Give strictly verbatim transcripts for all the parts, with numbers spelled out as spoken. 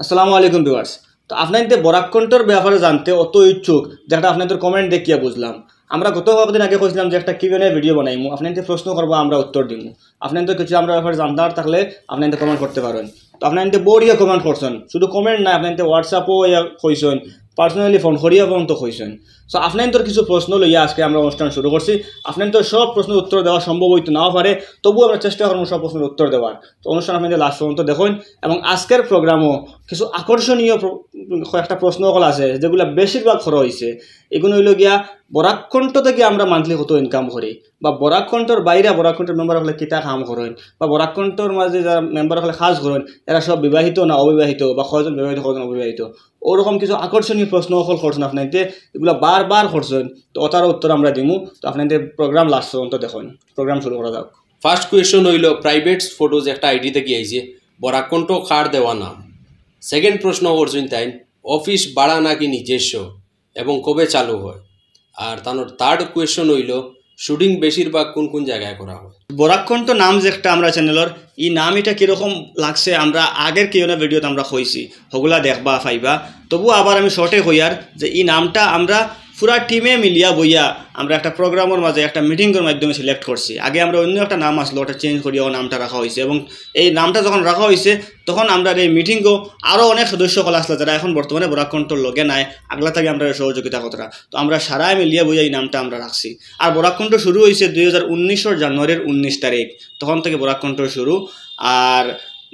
আসসালামু আলাইকুম ভিউয়ার্স। তো আপনাইনতে বরাক কণ্ঠর ব্যাপারে জানতে অত ইচ্ছুক, যেটা আপনাইনতর কমেন্ট দেখিয়া বুঝলাম। আমরা গত কয়েকদিন আগে কইছিলাম যে একটা কিউ এন্ড এ ভিডিও বানাইমু, আপনাইনতে প্রশ্ন করবা, আমরা উত্তর দিমু। আপনাইনতর কিছু আমরার ব্যাপারে জানতার থাকলে আপনাইনতে কমেন্ট করতে পারইন। তো আপনাইনতে বড়িয়া কমেন্ট করছইন, শুধু কমেন্ট না, আপনাইনতে হোয়াটসঅ্যাপও ইয়া কইছইন, পার্সোনালি ফোন করিয়া পর্যন্ত কইছইন। তো আপনাইনতর কিছু প্রশ্ন লইয়া আজকে আমরা অনুষ্ঠান শুরু করছি। আপনাইনতর সব প্রশ্নর উত্তর দেওয়া সম্ভব অইতো নাও পারে, তবুও আমরা চেষ্টা করমু সব প্রশ্নর উত্তর দেওয়ার। তো অনুষ্ঠান আপনাইনতে লাস্ট পর্যন্ত দেখইন, এবং আজকের প্রোগ্রামও কিছু আকর্ষণীয় প্র-, কয়েকটা প্রশ্ন অকল আছে, যেগুলা বেশিরভাগ করা অইছে। এগুন অইলো গিয়া, বরাক কণ্ঠ থাকি আমরা মান্থলি কত ইনকাম করি, বা বরাক কণ্ঠর বাইরে বরাক কণ্ঠর মেম্বার অকলে কিতা কাম করইন, বা বরাক কণ্ঠর মাঝে যারা মেম্বার অকলে কাজ করইন, এরা সব বিবাহিত না অবিবাহিত, বা কয়জন বিবাহিত, কয়জন অবিবাহিত, ওরকম কিছু আকর্ষণীয় প্রশ্ন অকল করছইন আপনাইনতে, এগুলা বারবার করছইন। তো ওটারও উত্তর আমরা দিমু। তো আপনাইনতে প্রোগ্রাম লাস্ট পর্যন্ত দেখইন। প্রোগ্রাম শুরু করা যাক। ফার্স্ট কোয়েশ্চন অইলো, প্রাইভেট ফটোজ একটা আইডি থাকি আইছে, বরাক কণ্ঠ কার দেওয়া নাম। সেকেন্ড প্রশ্ন করছইন তাইন, অফিস ভাড়া নাকি নিজস্ব এবং কবে চালু হয়। আর তানর থার্ড কোয়েশ্চন অইলো, শুটিং বেশিরভাগ কোন কোন জায়গায় করা হয়। বরাক কণ্ঠ নাম যে একটা আমরা চ্যানেলর, ই নাম ইটা কিরকম লাগছে আমরা আগের কিউ এন্ড এ ভিডিওত আমরা কইছি, হগুলা দেখবা পাইবা। তবু আবার আমি শর্টে কইয়ার যে ই নামটা আমরা পুরা টিমে মিলিয়া বইয়া আমরা একটা প্রোগ্রামর মাঝে একটা মিটিংর মাধ্যমে সিলেক্ট করছি। আগে আমরা অন্য একটা নাম আসলো, ওটা চেঞ্জ করিয়া ও নামটা রাখা অইছে, এবং এই নামটা যখন রাখা অইছে তখন আমরার এই মিটিংও আরও অনেক সদস্য অকল আসলা, যারা এখন বর্তমানে বরাক কণ্ঠর লগে নাই, আগলা থাকি আমরারে সহযোগিতা কররা। তো আমরা সারায় মিলিয়া বইয়া ই নামটা আমরা রাখছি। আর বরাক কণ্ঠ শুরু অইছে দুই হাজার উনিশর জানুয়ারির উনিশ তারিখ, তখন থাকি বরাক কণ্ঠ শুরু। আর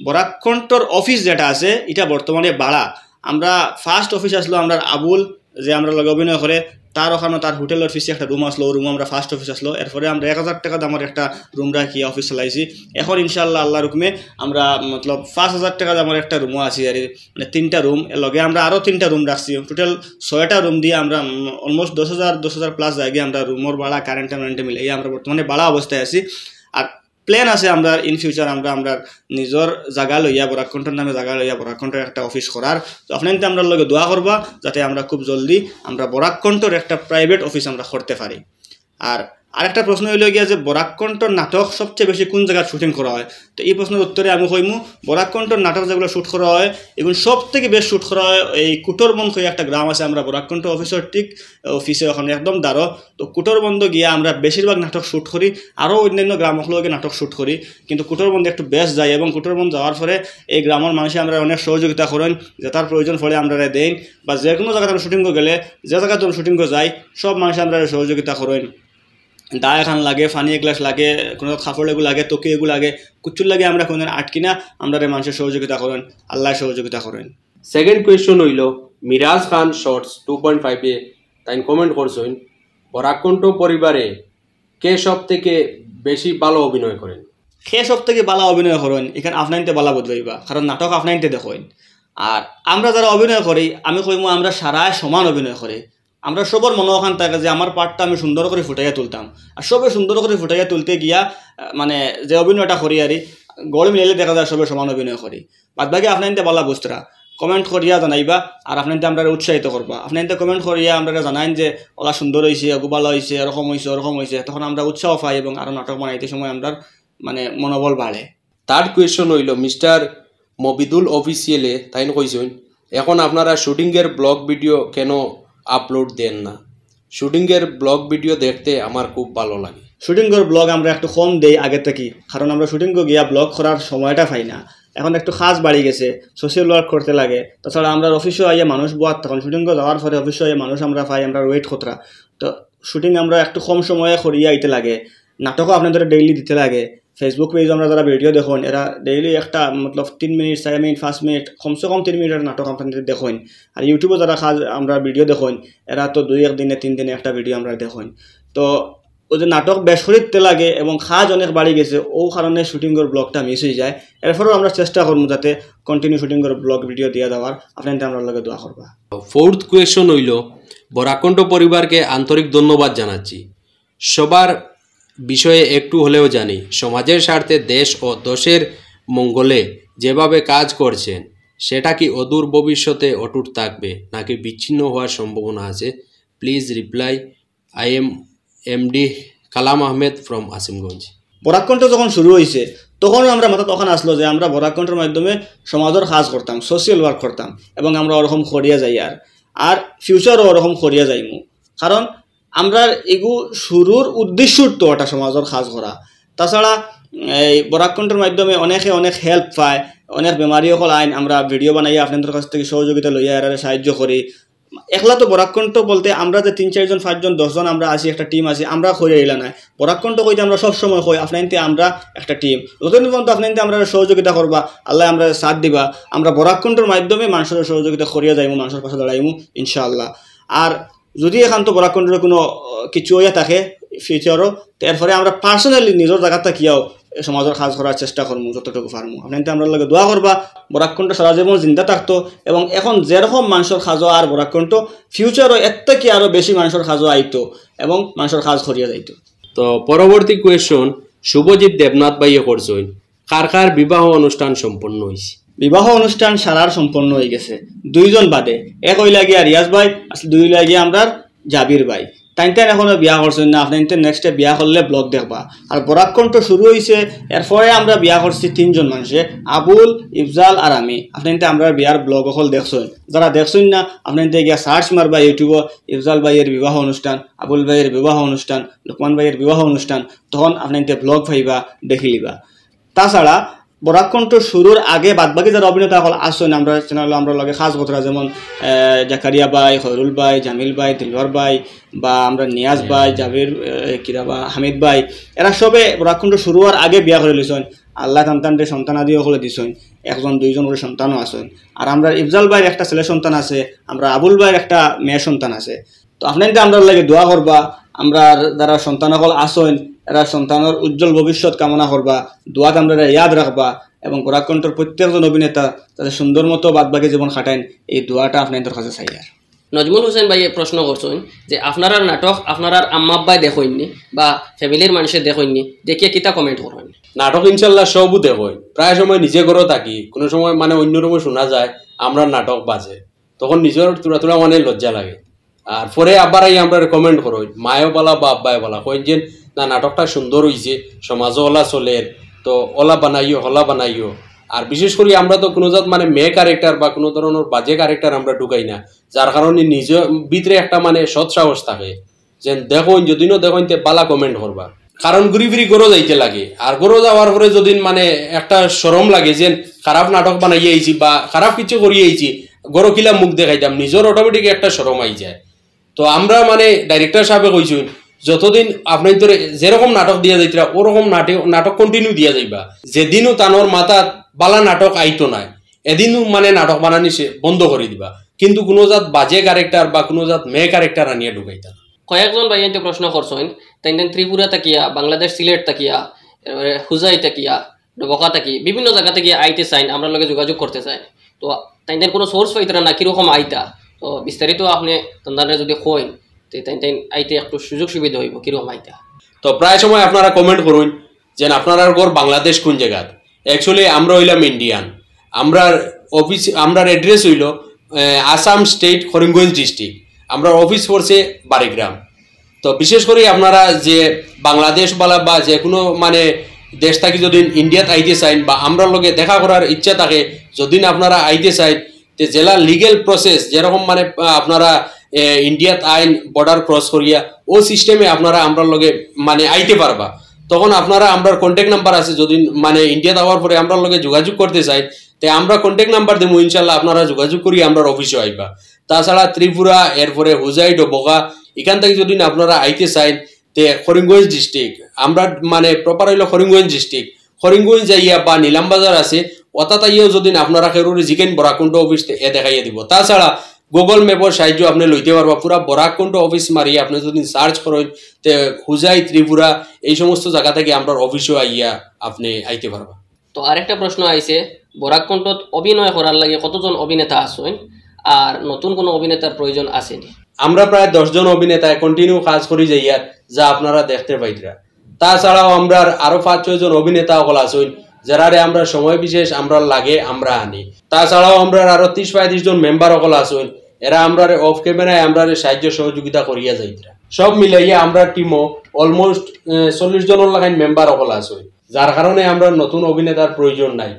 বরাক কণ্ঠর অফিস যেটা আছে, ইটা বর্তমানে ভাড়া। আমরা ফার্স্ট অফিস আসলো আমরার আবুল, যে আমরার লগে অভিনয় করে, তার ওখানো তার হোটেলর পিছে একটা রুম আসলো, ও রুমও আমরা ফার্স্ট অফিস আসলো। এরপরে আমরা এক হাজার টেকা দামর একটা রুম রাখিয়া অফিস চালাইছি। এখন ইনশাআল্লাহ আল্লাহর হুকুমে আমরা মতলব পাঁচ হাজার টেকা দামর একটা রুমও আছি আর কি, মানে তিনটা রুম, এর লগে আমরা আরও তিনটা রুম রাখছি। টোটাল ছয়টা রুম দিয়া আমরা অলমোস্ট দশ হাজার, দশ হাজার প্লাস জায়গায় আমরা রুমর ভাড়া, কারেন্ট টারেন্ট মিলাইয়া আমরা বর্তমানে ভাড়া অবস্থায় আছি। আর প্ল্যান আছে আমরার ইন ফিউচার আমরা আমরার নিজর জাগা লইয়া, বরাক কণ্ঠর নামে জাগা লইয়া বরাক কণ্ঠর একটা অফিস করার। তো আপনাইনতে আমরার লগে দোয়া করবা যাতে আমরা খুব জলদি আমরা বরাক কণ্ঠর একটা প্রাইভেট অফিস আমরা করতে পারি। আর আরেকটা প্রশ্ন অইলো গিয়া যে বরাক কণ্ঠর নাটক সবচেয়ে বেশি কোন জাগাত শুটিং করা হয়? তো ই প্রশ্নর উত্তরে আমি কইমু, বরাক কণ্ঠর নাটক যেগুলা শুট করা হয়, এগুন সব থাকি বেশ শুট করা হয় এই কুটরবন্দ কইয়া একটা গ্রাম আছে, আমরা বরাক কণ্ঠ অফিসর ঠিক অফিসে ওখানো একদম দারো। তো কুটরবন্দ গিয়া আমরা বেশিরভাগ নাটক শুট করি, আরও অন্যান্য গ্রাম অকলো গিয়া নাটক শুট করি, কিন্তু কুটরবন্দ একটু বেশ যাই, এবং কুটরবন্দ যাওয়ার পরে এই গ্রামর মানষে আমরারে অনেক সহযোগিতা করইন, যেটার প্রয়োজন পড়ে আমরারে দেইন, বা যে কোনো জাগাত আমরা শুটিংও গেলে, যে জাগাত আমরা শুটিংও যাই, সব মানষে আমরারে সহযোগিতা করইন। দা এখান লাগে, পানি এক গ্লাস লাগে, কোনো কাপড় এগু লাগে, তকি এগু লাগে, কুচ্ছুর লাগি আমরা কোনোদিন আটকি না, আমরারে মানষে সহযোগিতা করইন, আল্লায় সহযোগিতা করইন। সেকেন্ড কোয়েশ্চন অইলো, মিরাজ খান শর্টস টু পয়েন্ট ফাইভে তাইন কমেন্ট করছইন, বরাক কণ্ঠ পরিবারে কে সব থেকে বেশি ভালো অভিনয় করেন? কে সব থাকি ভালা অভিনয় করইন, ইখান আপনাইনতে ভালা বুঝবাইবা, কারণ নাটক আপনাইনতে দেখইন। আর আমরা যারা অভিনয় করি, আমি কইমু আমরা সারায় সমান অভিনয় করি। আমরা সবর মনো ওখান থাকে যে আমার পার্টটা আমি সুন্দর করি ফুটাইয়া তুলতাম, আর সবে সুন্দর করি ফুটাইয়া তুলতে গিয়া, আহ, মানে যে অভিনয়টা করি আর কি, গড় মিলাইলে দেখা যায় সবে সমান অভিনয় করি। বাদ বাকি আপনাইনতে ভালা বুঝতরা, কমেন্ট করিয়া জানাইবা, আর আপনাইনতে আমরারে উৎসাহিত করবা। আপনাইনতে কমেন্ট করিয়া আমরারে জানাইন যে ওলা সুন্দর অইছে, অগু ভালা অইছে, এরকম অইছে, ওরকম অইছে, তখন আমরা উৎসাহ পাই এবং আরো নাটক বানাইতে সময় আমরার মানে মনোবল বাড়ে। থার্ড কোয়েশ্চন অইলো, মিস্টার মবিদুল অফিসিয়ালে তাইন কইছইন, এখন আপনারা শুটিংয়ের ব্লগ ভিডিও কেন আপলোড দেন না? শুটিংয়ের ব্লগ ভিডিও দেখতে আমার খুব ভালো লাগে। শুটিংয়ের ব্লগ আমরা একটু কম দেই আগে থাকি, কারণ আমরা শুটিংও গিয়া ব্লগ করার সময়টা পাই না। এখন একটু কাজ বাড়ি গেছে, সোশ্যাল ওয়ার্ক করতে লাগে, তাছাড়া আমরার অফিসও আইয়া মানুষ বওয়াত, তখন শুটিংও যাওয়ার পরে অফিসও আইয়া মানুষ আমরা পাই, আমরার ওয়েট করতরা। তো শুটিং আমরা একটু কম সময়ে করিয়া আইতে লাগে, নাটকও আপনাইনতরে ডেইলি দিতে লাগে, Facebook পেজও আমরা যারা ভিডিও দেখইন, এরা ডেইলি একটা, মতলব, তিন মিনিট, চাইর মিনিট, পাঁচ মিনিট, কমসে কম তিন মিনিটর নাটক আপনাইনতে দেখইন। আর YouTube-ও যারা কাজ আমরা ভিডিও দেখইন, এরা তো দুই এক দিনে, তিন দিনে একটা ভিডিও আমরা দেখইন। তো ওই যে নাটক বেশ করি দিতে লাগে এবং কাজ অনেক বাড়ি গেছে, ও কারণে শুটিংয়ের ব্লগটা মিস অই যায়। এরপরেও আমরা চেষ্টা করমু যাতে কন্টিনিউ শুটিংয়ের ব্লগ ভিডিও দিয়া দেওয়ার। আপনাইনতে আমরার লগে দোয়া করবা। ফোর্থ কোয়েশ্চন অইলো, বরাক কণ্ঠ পরিবারকে আন্তরিক ধন্যবাদ জানাচ্ছি। সবার বিষয়ে একটু হলেও জানি। সমাজের স্বার্থে, দেশ ও দেশের মঙ্গলে যেভাবে কাজ করছেন, সেটা কি অদূর ভবিষ্যতে অটুট থাকবে, নাকি বিচ্ছিন্ন হওয়ার সম্ভাবনা আছে? Please reply. I am MD Kalam Ahmed from Asimganj. Barak Kantha যখন শুরু অইছে, তখনও আমরার মাথাত অখান আছলো যে আমরা বরাক কণ্ঠর মাধ্যমে সমাজর কাজ করতাম, সোশ্যাল ওয়ার্ক করতাম, এবং আমরা ওরকম করিয়া যাইয়ার, আর ফিউচারও ওরকম করিয়া যাইমু। কারণ আমরার এগু শুরুর উদ্দেশ্যউ তো একটা সমাজর কাজ করা। তাছাড়া এই বরাক কণ্ঠর মাধ্যমে অনেকে অনেক হেল্প পায়, অনেক বেমারি অকল আইন, আমরা ভিডিও বানাইয়া আপনাদের কাছ থেকে সহযোগিতা লইয়া এরারে সাহায্য করি। একলা তো বরাক কণ্ঠ বলতে আমরা যে তিন চারজন, পাঁচজন, দশজন আমরা আছি, একটা টিম আছি, আমরা করি আইলা নায়। বরাক কণ্ঠ কইতে আমরা সব সময় কই, আপনাইনতে আমরা একটা টিম। যতদিন পর্যন্ত আপনাইনতে আমরা সহযোগিতা করবা, আল্লাহ আমরা সাথ দিবা, আমরা বরাক কণ্ঠর মাধ্যমে মানুষের সহযোগিতা করিয়া যাইমু, মানুষের পাশে দাঁড়াইমু ইনশাআল্লাহ। আর যদি এখান তো বরাক কণ্ঠর কোনো আহ, কিছু হইয়া থাকে ফিউচারও, তো এরপরে আমরা পার্সোনালি নিজের জায়গা থাকিয়াও সমাজের কাজ করার চেষ্টা করমু যতটুকু পারমু। আপনাইনতে আমরার লগে দোয়া করবা, বরাক কণ্ঠ সারা জীবন জিন্দা থাকতো, এবং এখন যেরকম মানুষের কাজও আর বরাক কণ্ঠ, ফিউচারও এর থেকে আরো বেশি মানুষের কাজও আইতো এবং মানুষের কাজ করিয়া যাইতো। তো পরবর্তী কোয়েশ্চন, শুভজিৎ দেবনাথ ভাইয়ে করছইন, কার কার বিবাহ অনুষ্ঠান সম্পন্ন হইছে? বিবাহ অনুষ্ঠান সারার সম্পন্ন হয়ে গেছে, দুইজন বাদে। এক হইলা গিয়া রিয়াজ ভাই, আসলে দুই হইলা গিয়া আমরার জাবির ভাই। তাইন তাইন এখনো বিয়া করছইন না, আপনাইনতে নেক্সটে বিয়া করলে ব্লগ দেখবা। আর বরাক কণ্ঠ শুরু হইছে, এরপরে আমরা বিয়া করছি তিনজন মানুষে, আবুল, ইফজাল আর আমি। আপনাইনতে আমরার বিয়ার ব্লগ অকল দেখছইন, যারা দেখছইন না আপনাইনতে গিয়া সার্চ মারবা ইউটিউবও, ইফজাল ভাইয়ের বিবাহ অনুষ্ঠান, আবুল ভাইয়ের বিবাহ অনুষ্ঠান, লোকমান ভাইয়ের বিবাহ অনুষ্ঠান, তখন আপনাইনতে ব্লগ পাইবা, দেখিলিবা। তাছাড়া বরাক কণ্ঠ শুরুর আগে বাদবাকি যারা অভিনেতা অকল আছইন আমরার চ্যানেলো, আমরার লগে কাজ কররা, যেমন আহ, জাকারিয়া ভাই, খয়রুল ভাই, জামিল ভাই, দিলওয়ার ভাই, বা আমরার নিয়াজ ভাই, জাবির, আহ, কিরা বা হামিদ ভাই, এরা সবে বরাক কণ্ঠ শুরু হওয়ার আগে বিয়া করিলিছইন। আল্লায় তান তানরে সন্তান আদি অকলে দিছইন, একজন দুইজন করে সন্তানও আছইন। আর আমরার ইফজাল ভাইর একটা ছেলে সন্তান আছে, আমরার আবুল ভাইর একটা মেয়ে সন্তান আছে। তো আপনাইনতে আমরার লাগি দোয়া করবা, আমরার যারা সন্তান অকল আছইন, এরা সন্তানর উজ্জ্বল ভবিষ্যৎ কামনা করবা, দোয়াত আমরারে ইয়াদ রাখবা, এবং বরাক কণ্ঠর প্রত্যেকজন অভিনেতা যাতে সুন্দর মতো বাদবাকি জীবন কাটাইন, এই দোয়াটা আপনাইনতর কাছে চাইয়ার। নজমুল হোসেন ভাইয়ে প্রশ্ন করছইন যে আপনারার নাটক আপনারার আম্মা আব্বায় দেখইননি বা ফ্যামিলির মানুষে দেখইননি, দেখিয়া কিতা কমেন্ট করইন? নাটক ইনশাল্লাহ সবও দেখইন, প্রায় সময় নিজে ঘরো থাকি, কোনো সময় মানে অন্যরকম শোনা যায় আমরার নাটক বাজে, তখন নিজর থুড়া থুড়া মানে লজ্জা লাগে। আর পরে আবার আইয়া আমরারে কমেন্ট করইন, মায়ও বালা বা আব্বায় বালা, কইন যে না, নাটকটা সুন্দর হইছে, সমাজও ওলা চলের, তো ওলা বানাইও, হলা বানাইও। আর বিশেষ করি আমরা তো কোনো জাত মানে মেয়ে ক্যারেক্টার বা কোনো ধরনের বাজে ক্যারেক্টার আমরা ঢুকাই না, যার কারণে নিজে ভিতরে একটা মানে সৎ সাহস থাকে, যে দেখইন, যদিনও দেখইন তে বালা কমেন্ট করবা। কারণ ঘুরি ফিরি ঘরো যাইতে লাগে, আর ঘরো যাওয়ার পরে যদিন মানে একটা শরম লাগে যে খারাপ নাটক বানাইয়া আইছি বা খারাপ কিছু করিয়া আইছি, ঘরো কিলা মুখ দেখাইতাম, নিজর অটোমেটিক একটা শরম আই যায়। তো আমরা মানে ডাইরেক্টর সাহেবে কইছইন, যতদিন আপনাইনতরে যেরকম নাটক দিয়া যাইতরা, ওরকম নাটক, নাটক কন্টিনিউ দিয়া যাইবা। যেদিনও তানর মাথাত বালা নাটক আইতো নায়, এদিনও মানে নাটক বানানি সে বন্ধ করি দিবা। কিন্তু কোনো জাত বাজে ক্যারেক্টার বা কোনো জাত মেয়ে ক্যারেক্টার আনিয়া ঢুকাইতা না। কয়েকজন ভাইয়াইন্তে প্রশ্ন করছইন, তাইন তাইন ত্রিপুরা থাকিয়া, বাংলাদেশ সিলেট থাকিয়া, এরপরে হুজাই থাকিয়া, ডবকা থাকি, বিভিন্ন জায়গা থাকিয়া আইতে চাইন, আমরার লগে যোগাযোগ করতে চাইন। তো তাইন তাইন কোনো সোর্স পাইতরা না, কিরকম আইতা? তো বিস্তারিত আপনে তানরে যদি কইন, তে তাইন তাইন আইতে একটু সুযোগ সুবিধা হইব, কিরকম আইতা? তো প্রায় সময় আপনারা কমেন্ট করইন যে আপনারার ঘর বাংলাদেশ কোন জায়গাত। অ্যাকচুয়ালি আমরা হইলাম ইন্ডিয়ান। আমরার অফিস, আমরার অ্যাড্রেস হইল আহ, আসাম স্টেট, করিমগঞ্জ ডিস্ট্রিক্ট। আমরার অফিস পড়ছে বারিগ্রাম। তো বিশেষ করি আপনারা যে বাংলাদেশ বালা বা যে কোনো মানে দেশ থাকি যদি ইন্ডিয়াত আইতে চাইন বা আমরার লগে দেখা করার ইচ্ছা থাকে, যদি আপনারা আইতে চাইন, তে জেলা লিগ্যাল প্রসেস যেরকম মানে আহ, আপনারা আহ, ইন্ডিয়াত আইন বর্ডার ক্রস করিয়া, ও সিস্টেমে আপনারা আমরার লগে মানে আইতে পারবা। তখন আপনারা আমরার কন্ট্যাক্ট নাম্বার আছে, যদি মানে ইন্ডিয়াত আওয়ার পরে আমরার লগে যোগাযোগ করতে চাইন, তে আমরা কন্ট্যাক্ট নাম্বার দিমু, ইনশাল্লাহ আপনারা যোগাযোগ করি আমরার অফিসে আইবা। তাছাড়া ত্রিপুরা, এরপরে হুজাই, ডবকা, এখান থাকি যদি আপনারা আইতে চাইন, তে করিমগঞ্জ ডিস্ট্রিক্ট, আমরা মানে প্রপার হইল করিমগঞ্জ ডিস্ট্রিক্ট, করিমগঞ্জ যাইয়া বা নিলাম বাজার আছে, ওটা তাইয়াও যদি আপনারা কেউরে জিকেন বরাকুণ্ঠ অফিস, তে এ দেখাইয়া দিব। তাছাড়া গুগল ম্যাপর সাহায্য আপনি লইতে পারবা, পুরা বরাকুণ্ঠ অফিস মারিয়া আপনি যদি সার্চ করেন, তে হুজাই, ত্রিপুরা, এই সমস্ত জায়গা থাকি আমরার অফিসও আইয়া আপনি আইতে পারবা। তো আরেকটা প্রশ্ন আইছে, বরাক কণ্ঠত অভিনয় করার লাগি কতজন অভিনেতা আছইন, আর নতুন কোনো অভিনেতার প্রয়োজন আছে নি? আমরা প্রায় দশ জন অভিনেতায় কন্টিনিউ কাজ করি যাইয়ার, যা আপনারা দেখতে পাইতরা। তাছাড়াও আমরার আরো পাঁচ ছয় জন অভিনেতা অকল আছইন, যারারে আমরা সময় বিশেষ আমরার লাগে আমরা আনি। তাছাড়াও আমরার আরো ত্রিশ পঁয়ত্রিশ জন মেম্বার অকল আছইন, এরা আমরারে অফ ক্যামেরায় আমরারে সাহায্য সহযোগিতা করিয়া যাইতরা। সব মিলাইয়া আমরার টিমও অলমোস্ট চল্লিশ জনর লাখান মেম্বার অকল আছইন, যার কারণে আমরার নতুন অভিনেতার প্রয়োজন নাই।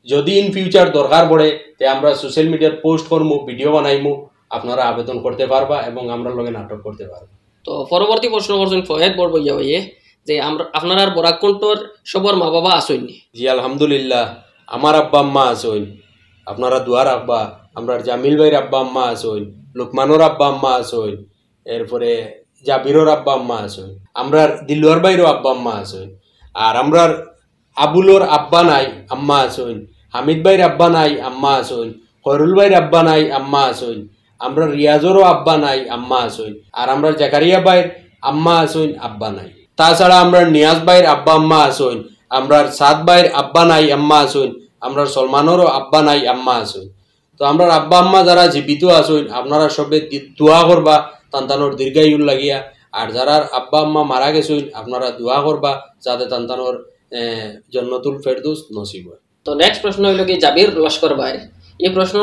যদি ইন ফিউচার দরকার পড়ে, তে আমরা সোশ্যাল মিডিয়াত পোস্ট করমু, ভিডিও বানাইমু, আপনারা আবেদন করতে পারবা এবং আমরার লগে নাটক করতে পারবা। তো পরবর্তী প্রশ্ন করছইন ফয়েদ বড়বইয়া ভাইয়ে যে আমরা, আপনারার বরাক কণ্ঠর সবর মা বাবা আছইন নি? জি, আলহামদুলিল্লাহ, আমার আব্বা আম্মা আছইন, আপনারা দোয়া রাখবা। আমরার জামিল ভাইর আব্বা আম্মা আছইন, লুকমানর আব্বা আম্মা আছইন, এরপরে জাবিরর আব্বা আম্মা আছইন, আমরার দিলওয়ার ভাইরও আব্বা আম্মা আছইন। আর আমরার আবুলর আব্বা নাই, আম্মা আছইন, হামিদ ভাইর আব্বা নাই, আম্মা আছইন, খয়রুল ভাইর আব্বা নাই, আম্মা আছইন, আমরার রিয়াজরও আব্বা নাই, আম্মা আছইন, আর আমরার জাকারিয়া ভাইর আম্মা আছইন, আব্বা নাই। তাছাড়া আমরার নিয়াজ ভাইর আব্বা আম্মা আছইন, আমরার সাদ ভাইর আব্বা নাই, আম্মা আছইন, আমরার সলমানরও আব্বা নাই, আম্মা আছইন। তো আমরার আব্বা আম্মা যারা জীবিত আছইন, আপনারা সবে দি-, দোয়া করবা তান্তানোর দীর্ঘায়ুর লাগিয়া। আর যারার আব্বা আম্মা মারা গেছইন, আপনারা দোয়া করবা যাতে তান্তানোর, এ, জন্নতুল ফেরদৌস নসিব হয়। তো নেক্সট প্রশ্ন হইল কি জাবির লস্কর ভাই। এই প্রশ্ন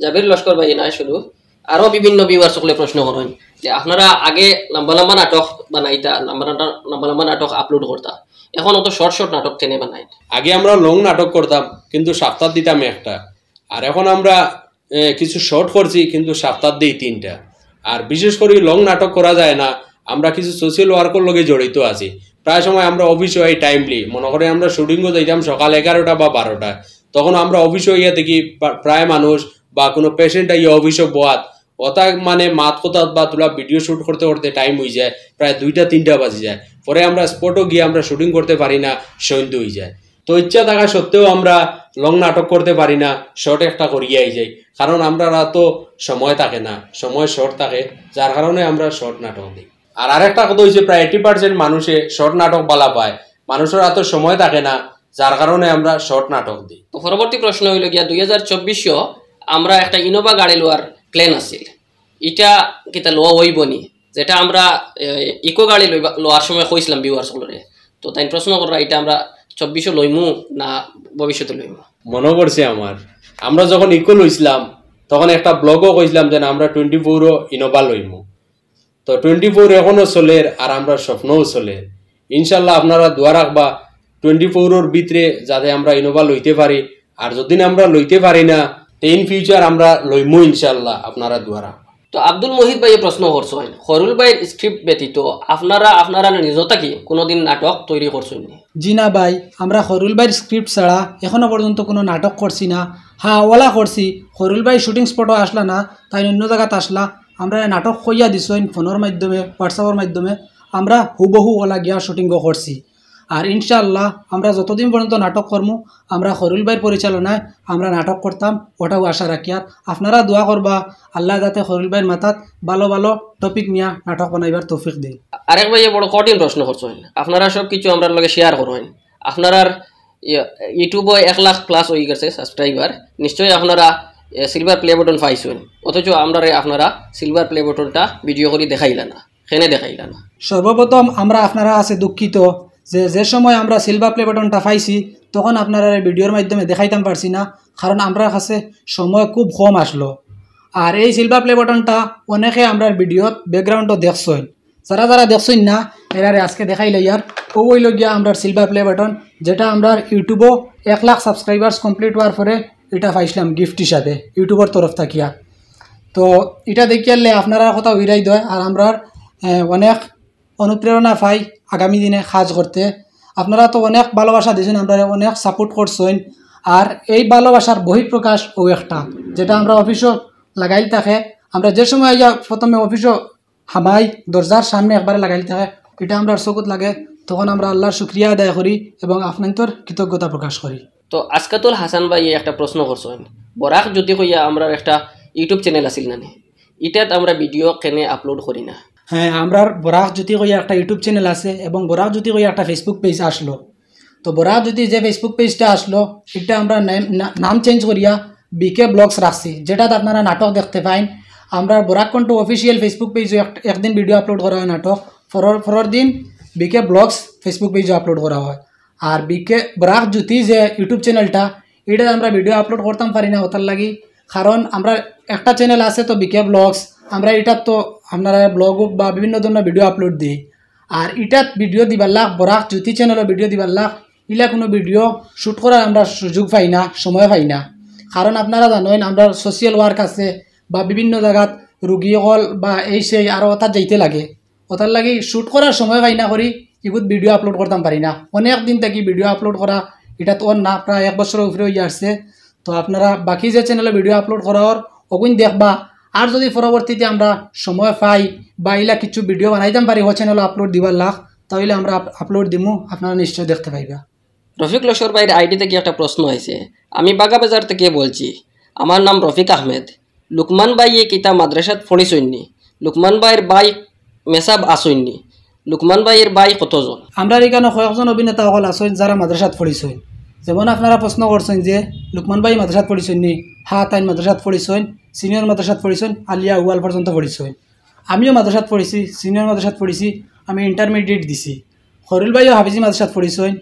জাবির লস্কর ভাই না শুধু, আরো বিভিন্ন ভিউয়ার্স সকলে প্রশ্ন করেন যে আপনারা আগে লম্বা লম্বা নাটক বানাইতা, লম্বা নাটক, লম্বা লম্বা নাটক আপলোড করতা, এখন অত শর্ট শর্ট নাটক কেনে বানাইন? আগে আমরা লং নাটক করতাম, কিন্তু সপ্তাহ দিতাম একটা। আর এখন আমরা, এ, কিছু শর্ট করছি, কিন্তু সপ্তাহ দেই তিনটা। আর বিশেষ করে লং নাটক করা যায় না, আমরা কিছু সোশ্যাল ওয়ার্কর লগে জড়িত আছি। প্রায় সময় আমরা অফিসও আই টাইমলি, মনে করি আমরা শুটিংও যাইতাম সকাল এগারোটা বা বারোটা, তখন আমরা অফিসও ইয়া দেখি প্রা-, প্রায় মানুষ বা কোনো পেশেন্ট আইয়া অফিসও বওয়াত, অতা মানে মাত কথা বা তুলা ভিডিও শুট করতে করতে টাইম হয়ে যায়, প্রায় দুইটা তিনটা বাজি যায়। পরে আমরা স্পটও গিয়ে আমরা শুটিং করতে পারি না, সন্ধ্যা হয়ে যায়। তো ইচ্ছা থাকা সত্ত্বেও আমরা লং নাটক করতে পারি না, শর্ট একটা করিয়া আই যাই, কারণ আমরার তো সময় থাকে না, সময় শর্ট থাকে, যার কারণে আমরা শর্ট নাটক দিই। আর আরেকটা কথা হইছে, প্রায় এইটি পার্সেন্ট মানুষে শর্ট নাটক বালা পায়, মানুষের এত সময় থাকে না, যার কারণে আমরা শর্ট নাটক দিই। তো পরবর্তী প্রশ্ন হইল গিয়া, দুই হাজার চব্বিশও আমরা একটা ইনোভা গাড়ি লওয়ার প্ল্যান আছিল, ইটা কিতা লওয়া হইব নি? যেটা আমরা, এ, ইকো গাড়ি লইবা, লওয়ার সময় কইছিলাম ভিউয়ার্স সকলরে, তো তাই প্রশ্ন কররা, এটা আমরা চব্বিশও লইমু না ভবিষ্যতে লইমু? মনে পড়ছে আমার, আমরা যখন ইকো লইছিলাম, তখন একটা ব্লগও কইছিলাম যে না, আমরা টোয়েন্টি ফোরও ইনোভা লইমু। তো টোয়েন্টি ফোর এখনো চলের, আর আমরা স্বপ্নও চলের। ইনশাল্লাহ আপনারা দোয়া রাখবা টোয়েন্টি ফোরর ভিতরে যাতে আমরা ইনোভা লইতে পারি, আর যদি না আমরা লইতে পারি না, তে ইন ফিউচার আমরা লইমু ইনশাল্লাহ, আপনারা দোয়া রাখবা। তো আব্দুল মুহিত ভাইয়ে প্রশ্ন করছইন, খয়রুল ভাইর স্ক্রিপ্ট ব্যতীত আপনারা আপনারা নিজতা কি কোনোদিন নাটক তৈরি করছইন নি? জি না ভাই, আমরা খয়রুল ভাইর স্ক্রিপ্ট ছাড়া এখনো পর্যন্ত কোনো নাটক করছি না। হ্যাঁ, ওলা করছি, খয়রুল ভাই শুটিং স্পটও আসলা না, তাই অন্য জায়গাত আসলা। আমরা নাটক কইয়া দিছইন ফোনের মাধ্যমে, হোয়াটসঅ্যাপের মাধ্যমে, আমরা হুবহু ওলা গিয়া শুটিংও করছি। আর ইনশাআল্লাহ আমরা যতদিন পর্যন্ত নাটক করমু, আমরা খয়রুল ভাইর পরিচালনায় আমরা নাটক করতাম, ওটাও আশা রাখি। আর আপনারা দোয়া করবা আল্লাহ যাতে খয়রুল ভাইর মাথাত ভালো ভালো টপিক নিয়া নাটক বানাইবার তৌফিক দেন। আরেক ভাইয়ে বড় কঠিন প্রশ্ন করছইন, আপনারা সব কিছু আমরার লগে শেয়ার করইন, আপনারার ইয়ে, ইউটিউবও এক লাখ প্লাস হয়ে গেছে সাবস্ক্রাইবার, নিশ্চয়ই আপনারা, এ, সিলভার প্লে বাটন পাইছইন, অথচ আমরারে আপনারা সিলভার প্লে বাটনটা ভিডিও করি দেখাইলা না, কেনে দেখাইলা না? সর্বপ্রথম আমরা আপনারা আছে দুঃখিত যে, যে সময় আমরা সিলভার প্লে বাটনটা পাইছি, তখন আপনারা এই ভিডিওর মাধ্যমে দেখাইতাম পারছি না, কারণ আমরার কাছে সময় খুব কম আসলো। আর এই সিলভার প্লে বাটনটা অনেকে আমরার ভিডিওত ব্যাকগ্রাউন্ডও দেখছইন, যারা যারা দেখছইন না, এরারে আজকে দেখাইলাইয়ার। ও হইল গিয়া আমরার সিলভার প্লে বাটন, যেটা আমরার ইউটিউবও এক লাখ সাবস্ক্রাইবার্স কমপ্লিট হওয়ার পরে এটা পাইছিলাম গিফট হিসাবে ইউটিউবর তরফ থাকিয়া। তো এটা দেখিয়ারলে আপনারা কথা হইরাই দেয়, আর আমরার, এ, অনেক অনুপ্রেরণা পাই আগামী দিনে কাজ করতে। আপনারা তো অনেক ভালোবাসা দিছইন, আমরারে অনেক সাপোর্ট করছইন। আর এই ভালোবাসার বহিঃপ্রকাশ ও একটা, যেটা আমরা অফিসও লাগাইল থাকে, আমরা যে সময় আইয়া প্রথমে অফিসও হামাই দরজার সামনে একবারে লাগাইল থাকে, এটা আমরার চকুত লাগে, তখন আমরা আল্লাহর শুকরিয়া আদায় করি এবং আপনাইন্তর কৃতজ্ঞতা প্রকাশ করি। তো আসকাতুল হাসান ভাইয়ে একটা প্রশ্ন করছইন, বরাক জ্যোতি কইয়া আমরার একটা ইউটিউব চ্যানেল আছিল না নি, ইটাত আমরা ভিডিও কেনে আপলোড করি না? হ্যাঁ, আমরার বরাক জ্যোতি কইয়া একটা ইউটিউব চ্যানেল আছে এবং বরাক জ্যোতি কইয়া একটা Facebook পেজ আসলো। তো বরাক জ্যোতি যে Facebook পেজটা আসলো, এটা আমরা নাম, না-, নাম চেঞ্জ করিয়া বিকে ব্লগস রাখছি, যেটাত আপনারা নাটক দেখতে পাইন। আমরা বরাক কণ্ঠ অফিসিয়াল Facebook পেজও এক-, একদিন ভিডিও আপলোড করা হয় নাটক, পরর, পরর দিন বিকে ব্লগস Facebook পেজও আপলোড করা হয়। আর বিকে বরাক জ্যোতি যে ইউটিউব চ্যানেলটা, এটাত আমরা ভিডিও আপলোড করতাম পারি না, ওটার লাগি কারণ আমরা একটা চ্যানেল আছে তো বিকে ব্লগস, আমরা ইটাত তো আপনারা ব্লগ বা বিভিন্ন ধরনের ভিডিও আপলোড দিই। আর ইটাত ভিডিও দিবার লাখ, বরাক জ্যোতি চ্যানেলও ভিডিও দিবার লাখ, ইলা কোনো ভিডিও শ্যুট করার আমরা সুযোগ পাই না, সময় পাই না। কারণ আপনারা জানেন, আমরা সোশ্যাল ওয়ার্ক আছে বা বিভিন্ন জায়গাত রুগী অকল বা এই সেই আরও অতাত যাইতে লাগে, অতার লাগি শ্যুট করার সময় পাই না করি ইগুত ভিডিও আপলোড করতাম পারি না। অনেক দিন থাকি ভিডিও আপলোড করা ইটাত অর না, প্রায় এক বছরর উপরে অইয়া আসছে। তো আপনারা বাকি যে চ্যানেলে ভিডিও আপলোড করা অর, অগুইন দেখবা। আর যদি পরবর্তীতে আমরা সময় পাই বা ইলা কিছু ভিডিও বানাইতাম পারি ও চ্যানেলে আপলোড দিবার লাখ, তাইলে আমরা আপ-, আপলোড দিমু, আপনারা নিশ্চয় দেখতে পাইবা। রফিক লস্কর ভাইর আইডি থাকি একটা প্রশ্ন আইছে। আমি বাগাবাজার থাকি বলছি, আমার নাম রফিক আহমেদ। লুকমান ভাইয়ে কিতা মাদ্রাসাত পড়ছইন নি? লুকমান ভাইর ভাই মেসাব আছইন নি? লুকমান ভাইর ভাই কতজন? আমরার ইকানো কয়েকজন অভিনেতা অকল আছইন যারা মাদ্রাসাত পড়ছইন। যেমন আপনারা প্রশ্ন করছইন যে লুকমান ভাই মাদ্রাসাত পড়ছইন নি? হ্যাঁ, তাইন মাদ্রাসাত পড়ছইন, সিনিয়র মাদ্রাসাত পড়ছইন, আলিয়া আউয়াল পর্যন্ত পড়ছইন। আমিও মাদ্রাসাত পড়ছি, সিনিয়র মাদ্রাসাত পড়ছি, আমি ইন্টারমিডিয়েট দিছি। খরুল ভাইও হাফিজি মাদ্রাসাত পড়ছইন।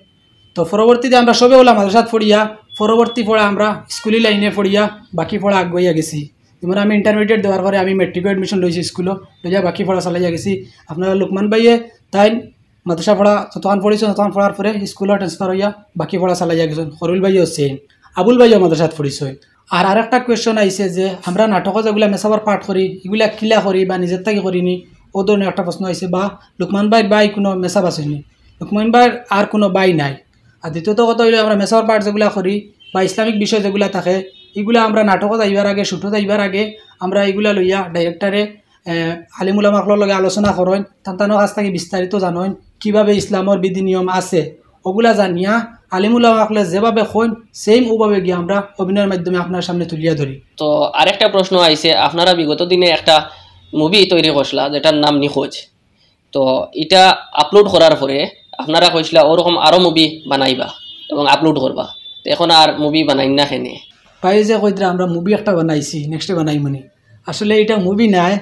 তো পরবর্তীতে আমরা সবে অলা মাদ্রাসাত পড়িয়া, পরবর্তী পড়া আমরা স্কুলি লাইনে পড়িয়া বাকি পড়া আগুয়াইয়া গেছি। যেমন আমি ইন্টারমিডিয়েট দেওয়ার পরে আমি মেট্রিকও অ্যাডমিশন লইছি স্কুলো, লইয়া বাকি পড়া চালাইয়া গেছি। আপনারা লুকমান ভাইয়ে তাইন মাদ্রাসা পড়া যতক্ষণ পড়ছইন, ততক্ষণ পড়ার পরে স্কুলো ট্রান্সফার অইয়া বাকি পড়া চালাইয়া গেছইন। খরুল ভাইও সেম, আবুল ভাইও মাদ্রাসাত পড়ছইন। আর আরেকটা কোয়েশ্চন আইছে যে আমরা নাটকো যেগুলা মেসাবর পার্ট করি, ইগুলা কিলা করি বা নিজের থাকি করি নি, ও ধরনের একটা প্রশ্ন আইছে। বা লুকমান ভাইর ভাই কোনো মেসাব আছইন নি? লুকমান ভাইর আর কোনো ভাই নাই। আর দ্বিতীয়ত কথা অইলো, আমরা মেসাবর পার্ট যেগুলা করি বা ইসলামিক বিষয় যেগুলা থাকে, ইগুলা আমরা নাটকো যাইবার আগে, শ্যুটো যাইবার আগে আমরা ইগুলা লইয়া ডাইরেক্টরে, আহ, আলিম উলামা অকলর লগে আলোচনা করইন, তান তানর কাছ থাকি বিস্তারিত জানইন, কিভাবে ইসলামর বিধি নিয়ম আছে, ওগুলা জানিয়া আলিম উলামা অকলে যেভাবে কইন, সেম ওভাবে গিয়া আমরা অভিনয়র মাধ্যমে আপনার সামনে তুলিয়া ধরি। তো আরেকটা প্রশ্ন আইছে, আপনারা বিগত দিনে একটা মুভি তৈরি করছলা যেটার নাম নিখোঁজ। তো ইটা আপলোড করার পরে আপনারা কইছলা ওরকম আরো মুভি বানাইবা এবং আপলোড করবা। তো এখন আর মুভি বানাইন না কেনে? ভাই যে কইতরা আমরা মুভি একটা বানাইছি, নেক্সটে বানাইমুনি। আসলে ইটা মুভি নায়,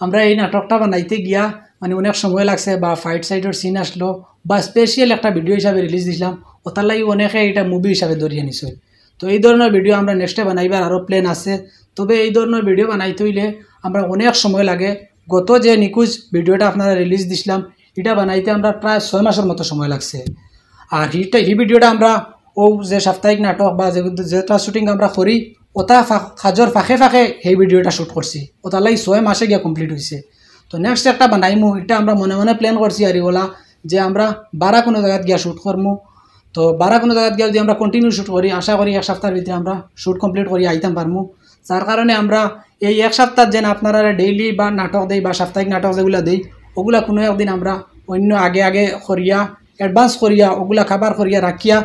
আমরা এই নাটকটা বানাইতে গিয়া মানে অনেক সময় লাগছে, বা ফাইট সাইটর সিন আসলো, বা স্পেশাল একটা ভিডিও হিসাবে রিলিজ দিছলাম, ওটার লাগি অনেকে ইটা মুভি হিসাবে ধরিয়া নিছইন। তো এই ধরনের ভিডিও আমরা নেক্সটে বানাইবার আরও প্ল্যান আছে। তবে এই ধরনের ভিডিও বানাইতে অইলে আমরা অনেক সময় লাগে। গত যে নিখোঁজ ভিডিওটা আপনারা রিলিজ দিছলাম, ইটা বানাইতে আমরা প্রায় ছয় মাসর মতো সময় লাগছে। আর হিটা, হি ভিডিওটা আমরা ও যে সাপ্তাহিক নাটক বা যে, যেটা শ্যুটিং আমরা করি, ওটা ফা-, কাজর ফাঁকে ফাঁকে সেই ভিডিওটা শ্যুট করছি, ওটার লাগি ছয় মাসে গিয়া কমপ্লিট অইছে। তো নেক্সট একটা বানাইমু, ইটা আমরা মনে মনে প্ল্যান করছি আর ইগুলা, যে আমরা বারা কোনো জাগাত গিয়া শ্যুট করমু। তো বারা কোনো জাগাত গিয়া যদি আমরা কন্টিনিউ শ্যুট করি, আশা করি এক সাপ্তাহর ভিতরে আমরা শ্যুট কমপ্লিট করি আইতাম পারমু। যার কারণে আমরা এই এক সাপ্তাহ যেন আপনারা ডেইলি বা নাটক দেই বা সাপ্তাহিক নাটক যেগুলা দেই, ওগুলা কোনো একদিন আমরা অন্য আগে আগে করিয়া, অ্যাডভান্স করিয়া, ওগুলা কাভার করিয়া রাখিয়া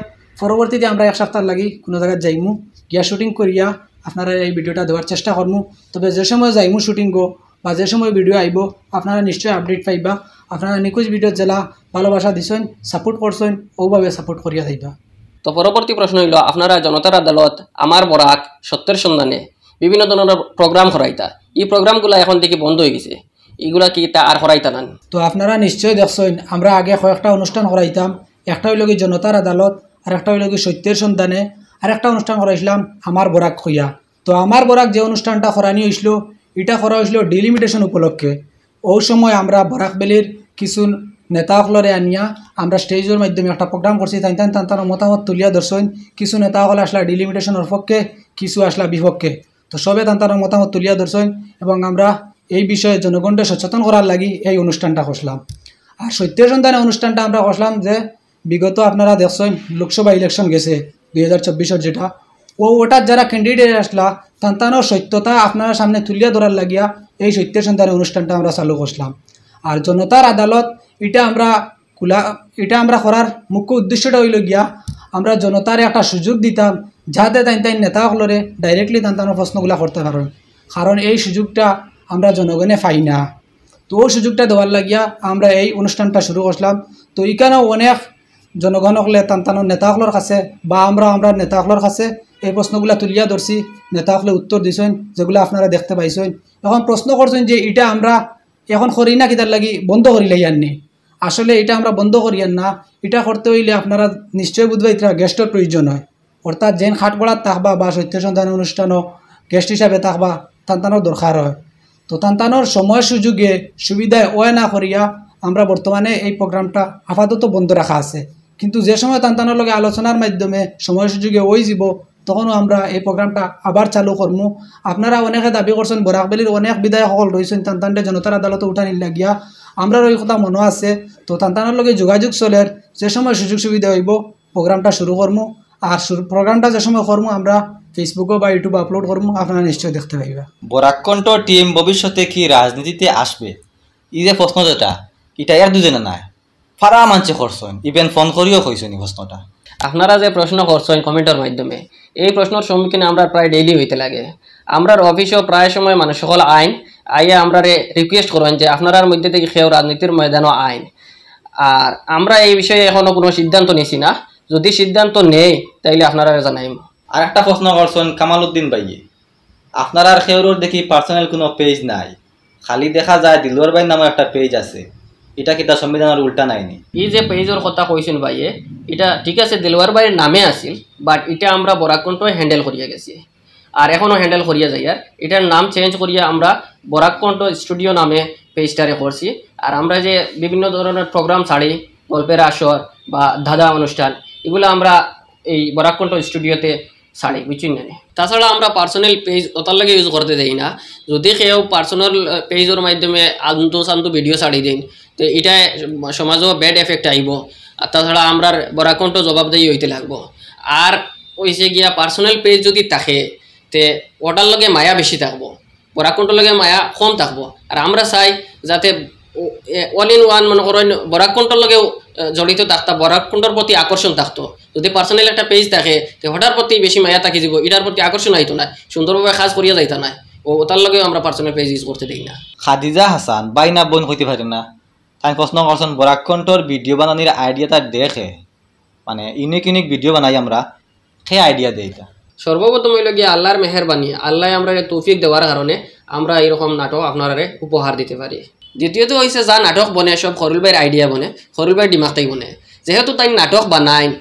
পরবর্তীতে আমরা এক সাপ্তাহর লাগি কোনো জাগাত যাইমু, গিয়া শ্যুটিং করিয়া আপনারা এই ভিডিওটা দেওয়ার চেষ্টা করমু। তবে যে সময় যাইমু শ্যুটিংও বা যে সময় ভিডিও আইবো, আপনারা নিশ্চয়ই আপডেট পাইবা। আপনারা নিখোঁজ ভিডিওত যেলা ভালোবাসা দিছইন, সাপোর্ট করছইন, ওভাবে সাপোর্ট করিয়া যাইবা। তো পরবর্তী প্রশ্ন অইলো, আপনারা জনতার আদালত, আমার বরাক, সত্যের সন্ধানে বিভিন্ন ধরনের প্রোগ্রাম করাইতা, এই প্রোগ্রামগুলা এখন দেখি বন্ধ অই গেছে, ইগুলা কিতা আর করাইতা না নি? তো আপনারা নিশ্চয়ই দেখছইন, আমরা আগে কয়েকটা অনুষ্ঠান করাইতাম, একটা অইলো কি জনতার আদালত, আর একটা অইলো কি সত্যের সন্ধানে, আর একটা অনুষ্ঠান করাইছলাম আমার বরাক কইয়া। তো আমার বরাক যে অনুষ্ঠানটা করানি অইছলো, ইটা করা অইছলো ডিলিমিটেশন উপলক্ষে। ওই সময় আমরা বরাক ভ্যালির কিছু নেতা অকলরে আনিয়া আমরা স্টেজর মাধ্যমে একটা প্রোগ্রাম করছি। তাইন তাইন তান তান মতামত তুলিয়া ধরছইন। কিছু নেতা অকল আসলা ডিলিমিটেশনর পক্ষে, কিছু আসলা বিপক্ষে। তো সবে তান তান মতামত তুলিয়া ধরছইন এবং আমরা এই বিষয়ে জনগণরে সচেতন করার লাগি এই অনুষ্ঠানটা করছলাম। আর সত্যের সন্ধানে অনুষ্ঠানটা আমরা করছলাম যে বিগত আপনারা দেখছইন লোকসভা ইলেকশন গেছে দুই হাজার চব্বিশর যেটা, ও ওটার যারা ক্যান্ডিডেট আসলা, তান তানর সত্যতা আপনারা সামনে তুলিয়া ধরার লাগিয়া এই সত্যের সন্ধানে অনুষ্ঠানটা আমরা চালু করছলাম। আর জনতার আদালত, ইটা আমরা খোলা, ইটা আমরা করার মুখ্য উদ্দেশ্যটা অইলো গিয়া আমরা জনতারে একটা সুযোগ দিতাম, যাতে তাইন তাইন নেতা অকলরে ডাইরেক্টলি তান তানর প্রশ্নগুলা করতা পারইন। কারণ এই সুযোগটা আমরা জনগণে পাই না। তো ওই সুযোগটা দেওয়ার লাগিয়া আমরা এই অনুষ্ঠানটা শুরু করছলাম। তো ইখানো অনেক জনগণ অকলে তান তানর নেতা অকলর কাছে বা আমরা আমরা নেতা অকলর কাছে এই প্রশ্নগুলা তুলিয়া ধরছি, নেতা অকলে উত্তর দিছইন, যেগুলা আপনারা দেখতে পাইছইন। এখন প্রশ্ন করছইন যে ইটা আমরা এখন করি না, কিতার লাগি বন্ধ করিলাইয়ার নি? আসলে ইটা আমরা বন্ধ করিয়ার না, ইটা করতে অইলে আপনারা নিশ্চয় বুঝবা, ইটা গেস্টর প্রয়োজন হয়। অর্থাৎ যেন কাঠগড়াত থাকবা বা সত্যের সন্ধানে অনুষ্ঠানও গেস্ট হিসাবে থাকবা, তান তানর দরকার হয়। তো তান তানর সময় সুযোগে সুবিধায় অয় না করিয়া আমরা বর্তমানে এই প্রোগ্রামটা আপাতত বন্ধ রাখা আছে। কিন্তু যে সময় তান তানর লগে আলোচনার মাধ্যমে সময় সুযোগে অইযিবো, তখনও আমরা এই প্রোগ্রামটা আবার চালু করমু। আপনারা অনেকে দাবি করছেন, বরাক ভ্যালির অনেক বিধায়ক অকল রইছেন তান তানরে জনতার আদালতো উঠানির লাগিয়া। আমরার ওই কথা মনো আছে। তো তান তানর লগে যোগাযোগ চলের, যে সময় সুযোগ সুবিধা অইবো প্রোগ্রামটা শুরু করমু। আর শুরু, প্রোগ্রামটা যে সময় করমু আমরা Facebook-ও বা YouTube-এ আপলোড করমু, আপনারা নিশ্চয় দেখতে পাইবা। বরাক কণ্ঠ টিম ভবিষ্যতে কি রাজনীতিতে আসবে? ই যে প্রশ্ন যেটা, ইটা এক দুজনে নায়, ফারা মানষে করছইন, even ফোন করিও কইছইন ই প্রশ্নটা। আপনারা যে প্রশ্ন করছইন কমেন্টর মাধ্যমে, এই প্রশ্নর সম্মুখীন আমরা প্রায় ডেইলি অইতে লাগে। আমরার অফিসও প্রায় সময় মানুষ অকল আইন, আইয়া আমরারে রিকোয়েস্ট করইন যে আপনারার মধ্যে থাকি কেউ রাজনীতির ময়দানো আইন। আর আমরা এই বিষয়ে এখনো কোনো সিদ্ধান্ত নিছি না, যদি সিদ্ধান্ত নেই তাইলে আপনারারে জানাইমু। আর একটা প্রশ্ন করছইন কামালউদ্দিন ভাইয়ে, আপনারার কেউরর দেখি পার্সোনাল কোনো পেজ নাই, খালি দেখা যায় দিলওয়ার ভাইর নামে একটা পেজ আছে, ইটা কিতা সংবিধানর উল্টা নায়নি? ই যে পেজর কথা কইছইন ভাইয়ে, ইটা ঠিক আছে দিলওয়ার ভাইর নামে আছিল, but ইটা আমরা বরাক কণ্ঠ হ্যান্ডেল করিয়া গেছি, আর এখনো হ্যান্ডেল করিয়া যাইয়ার। ইটার নাম চেঞ্জ করিয়া আমরা বরাক কণ্ঠ স্টুডিও নামে পেজটারে করছি। আর আমরা যে বিভিন্ন ধরনের প্রোগ্রাম ছাড়ি, গল্পের আসর বা ধাঁধা অনুষ্ঠান, ইগুলা আমরা এই বরাক কণ্ঠ স্টুডিওতে ছাড়ি, বুঝছইন না নি? তাছাড়া আমরা পার্সোনাল পেজ অতার লাগি ইউজ করতে দেই না। যদি কেউ পার্সোনাল পেজর মাধ্যমে আলতু সালতু ভিডিও ছাড়ি দেইন, তো ইটা সমাজও ব্যাড এফেক্ট আইবো। আর তাছাড়া আমরার বরাক কণ্ঠ জবাবদেহি অইতে লাগবো। আর অইছে গিয়া পার্সোনাল পেজ যদি থাকে, তে অটার লগে মায়া বেশি থাকবো, বরাক কণ্ঠর লগে মায়া কম থাকবো। আর আমরা চাই যাতে all in one, মনে করইন, বরাক কণ্ঠর লগেও, আহ, জড়িত থাকতা, বরাক কণ্ঠর প্রতি আকর্ষণ থাকতো। যদি পার্সোনাল একটা পেজ থাকে, তে হটার প্রতি বেশি মায়া থাকি যিবো, ইটার প্রতি আকর্ষণ আইতো না, সুন্দরভাবে কাজ করিয়া যাইতা না। ও, অতার লগেও আমরা পার্সোনাল পেজ ইউজ করতে দেই না। খাদিজা হাসান, ভাই না বইন কইতে পারি না, তাইন প্রশ্ন করছইন, বরাক কণ্ঠর ভিডিও বানানির আইডিয়াটা দেখে, মানে, ইউনিক ইউনিক ভিডিও বানাই আমরা, কে আইডিয়া দেয় ইটা? সর্বপ্রথম অইলো গিয়া আল্লাহর মেহেরবানি, আল্লায় আমরারে তৌফিক দেওয়ার কারণে আমরা এইরকম নাটক আপনারারে উপহার দিতে পারি। দ্বিতীয়ত অইছে, যা নাটক বনে সব খরুল ভাইর আইডিয়া বনে, খরুল ভাইর দিমাগ থাকি বনে। যেহেতু তাইন নাটক বানাইন,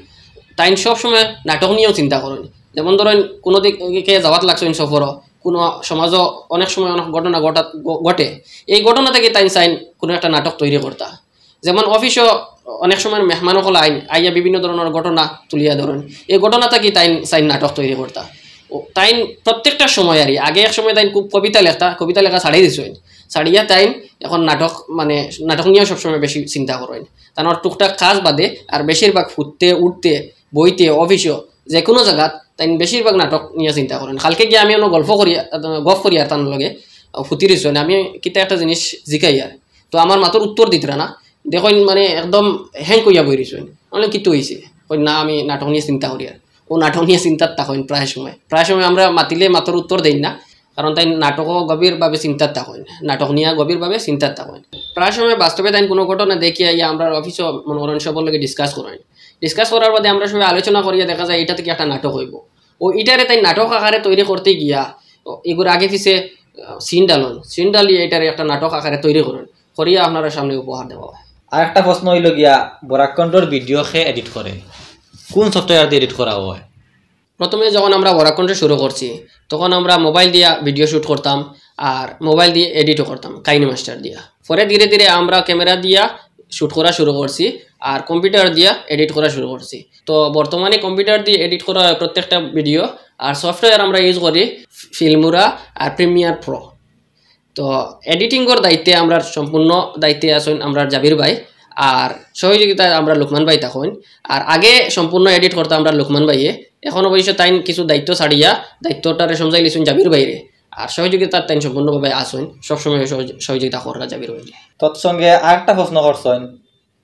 তাইন সব সময় নাটক নিয়াও চিন্তা করইন। যেমন ধরইন, কোনো দিকে যাওয়াত লাগছইন সফরো, কোনো সমাজো অনেক সময় অনেক ঘটনা ঘটা-, ঘ-, ঘটে, এই ঘটনা থাকি তাইন চাইন কোনো একটা নাটক তৈরি করতা। যেমন অফিসো অনেক সময় মেহমান অকল আইন, আইয়া বিভিন্ন ধরনর ঘটনা তুলিয়া ধরইন, এই ঘটনা থাকি তাইন চাইন নাটক তৈরি করতা। ও, তাইন প্রত্যেকটা সময় আর কি, আগে এক সময় তাইন খুব কবিতা লেখতা, কবিতা লেখা ছাড়ি দিছইন, ছাড়িয়া তাইন এখন নাটক, মানে, নাটক নিয়াও সবসময় বেশি চিন্তা করইন। তান টুকটাক কাজ বাদে আর বেশিরভাগ ফুটতে, উঠতে, বইতে, অফিসো, যে কোনো জাগাত তাইন বেশিরভাগ নাটক নিয়া চিন্তা করইন। কালকে গিয়া আমি অনো গল্প করি, গপ করি আর তান লগে, আহ, ফুতি রইছইন, আমি কিতা একটা জিনিস জিকাইয়ার, তো আমার মাতর উত্তর দিতরা না, দেখইন মানে একদম হ্যাং কইয়া বই রইছইন। মানে, "কিতা অইছে?" কইন, "না, আমি নাটক নিয়া চিন্তা করিয়ার।" ও নাটক নিয়া চিন্তাত থাকইন প্রায় সময়। প্রায় সময় আমরা মাতিলে মাতর উত্তর দেইন না, কারণ তাইন নাটকো গভীরভাবে চিন্তাত থাকইন, নাটক নিয়া গভীরভাবে চিন্তাত থাকইন। প্রায় সময় বাস্তবে তাইন কোনো ঘটনা দেখিয়া আইয়া আমরার অফিসো, মনে করইন, সবর লগে ডিসকাস করইন। ডিসকাস করার বাদে আমরা সবে আলোচনা করিয়া দেখা যায় ইটা থাকি একটা নাটক অইবো। ও ইটারে তাইন নাটক আকারে তৈরি করতে গিয়া, ও, ইগুর আগে পিছে, আহ, সিন ডালইন, সিন ডালিয়া ইটারে একটা নাটক আকারে তৈরি করইন, করিয়া আপনারার সামনে উপহার দেওয়া অয়। আর একটা প্রশ্ন অইলো গিয়া, বরাক কণ্ঠর ভিডিও কে এডিট করে? কোন সফটওয়্যার দিয়া এডিট করা অয়? প্রথমে যখন আমরা বরাক কণ্ঠ শুরু করছি, তখন আমরা মোবাইল দিয়া ভিডিও শুট করতাম, আর মোবাইল দিয়া এডিটও করতাম, কাইন মাস্টার দিয়া। পরে ধীরে ধীরে আমরা ক্যামেরা দিয়া শুট করা শুরু করছি, আর কম্পিউটার দিয়া এডিট করা শুরু করছি। তো বর্তমানে কম্পিউটার দিয়া এডিট করা অয় প্রত্যেকটা ভিডিও, আর সফটওয়্যার আমরা ইউজ করি ফিল্মোরা আর প্রিমিয়ার প্রো। তো এডিটিংর দায়িত্বে আমরার সম্পূর্ণ দায়িত্বে আছইন আমরার জাবির ভাই, আর সহযোগিতায় আমরার লুকমান ভাই থাকইন। আর আগে সম্পূর্ণ এডিট করতা আমরার লুকমান ভাইয়ে, এখন অবশ্য তাইন কিছু দায়িত্ব ছাড়িয়া দায়িত্বটারে সমজাইলিছইন জাবির ভাইরে, আর সহযোগিতাত তাইন সম্পূর্ণভাবে আছইন, সবসময় সহয-, সহযোগিতা কররা জাবির ভাইরে। তৎসঙ্গে আরেকটা প্রশ্ন করছইন,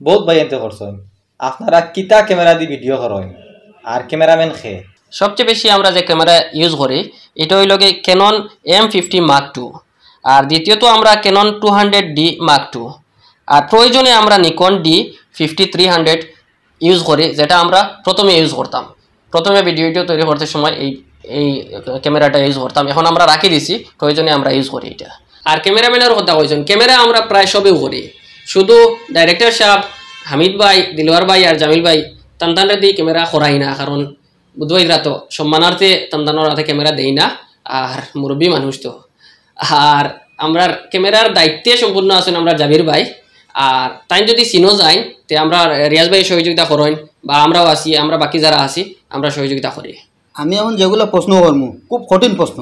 বউত ভাইয়াইন্তে করছইন, আপনারা কিতা ক্যামেরা দি ভিডিও করইন আর ক্যামেরাম্যান কে? সবচেয়ে বেশি আমরা যে ক্যামেরা ইউজ করি, ইটা অইলো গি Canon M fifty Mark two, আর দ্বিতীয়ত আমরা Canon two hundred D Mark two, আর প্রয়োজনে আমরা Nikon D fifty three hundred use করি, যেটা আমরা প্রথমে ইউজ করতাম, প্রথমে ভিডিও টিডিও তৈরি করতে সময় এই, এই ক্যামেরাটা ইউজ করতাম। এখন আমরা রাখি দিছি, প্রয়োজনে আমরা ইউজ করি ইটা। আর ক্যামেরাম্যানর কথা কইছইন, ক্যামেরা আমরা প্রায় সবেউ করি, শুধু ডাইরেক্টর সাব, হামিদ ভাই, দিলওয়ার ভাই আর জামিল ভাই তান তানরে দি ক্যামেরা করাই না, কারণ বুধ ভাইরা তো সম্মানার্থে তান তানর আতে ক্যামেরা দেই না। আর মুরব্বী মানুষ তো। আর আমরার ক্যামেরার দায়িত্বে সম্পূর্ণ আছইন আমরার জাবির ভাই। আর তাইন যদি চিনো যাইন, তে আমরার রিয়াজ ভাইয়ে সহযোগিতা করইন বা আমরাও আছি, আমরা বাকি যারা আছি, আমরা সহযোগিতা করি। আমি এখন যেগুলা প্রশ্ন করমু, খুব কঠিন প্রশ্ন।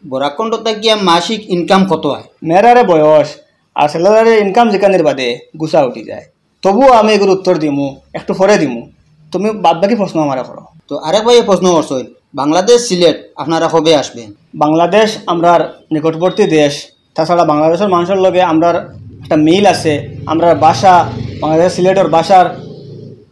বরাক কণ্ঠ থাকিয়া মাসিক income কত অয়? মেয়েরারে বয়স আর ছেলেরারে income জিকানির বাদে গুছা উঠি যায়। তবুও আমি এগুর উত্তর দিমু, একটু পরে দিমু। তুমি বাদ বাকি প্রশ্ন আমারে করো। তো আরেক ভাইয়ে প্রশ্ন করছইন, বাংলাদেশ সিলেট আপনারা কবে আসবেন? বাংলাদেশ আমরার নিকটবর্তী দেশ, তাছাড়া বাংলাদেশর মানুষর লগে আমরার একটা মিল আছে। আমরার ভাষা, বাংলাদেশ সিলেটর ভাষার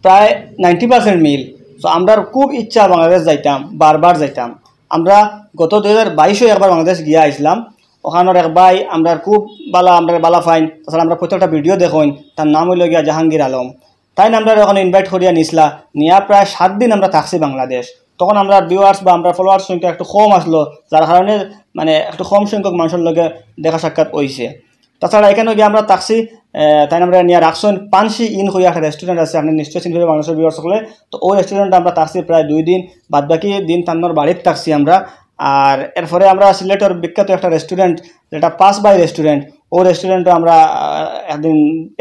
প্রায় ninety percent মিল। তো আমরার খুব ইচ্ছা বাংলাদেশ যাইতাম, বারবার যাইতাম। আমরা গত দুই হাজার বাইশও একবার বাংলাদেশ গিয়া আইছলাম। ওখানোর এক ভাই আমরার খুব বালা, আমরারে বালা পাইন, তাছাড়া আমরার প্রত্যেকটা ভিডিও দেখইন। তার নাম অইলো গিয়া জাহাঙ্গীর আলম। তাইন আমরারে ওখানো invite করিয়া নিছলা, নিয়া প্রায় সাত দিন আমরা থাকছি বাংলাদেশ। তখন আমরার viewers বা আমরার followers সংখ্যা একটু কম আছলো, যার কারণে মানে একটু কম সংখ্যক মানুষর লগে দেখা সাক্ষাৎ অইছে। তাছাড়া এখানো গিয়া আমরা থাকছি, আহ, তাইন আমরারে নিয়া রাখছইন পানসি ইন কইয়া একটা restaurant আছে, আপনে নিশ্চয় চিনবা বাংলাদেশর viewers সকলে। তো অউ restaurant আমরা থাকছি প্রায় দুই দিন, বাদ বাকি দিন তানর বাড়িত থাকছি আমরা। আর এরপরে আমরা সিলেটর বিখ্যাত একটা restaurant, যেটা পাঁচ ভাই restaurant, অউ restaurant-ও আমরা, আহ, একদিন,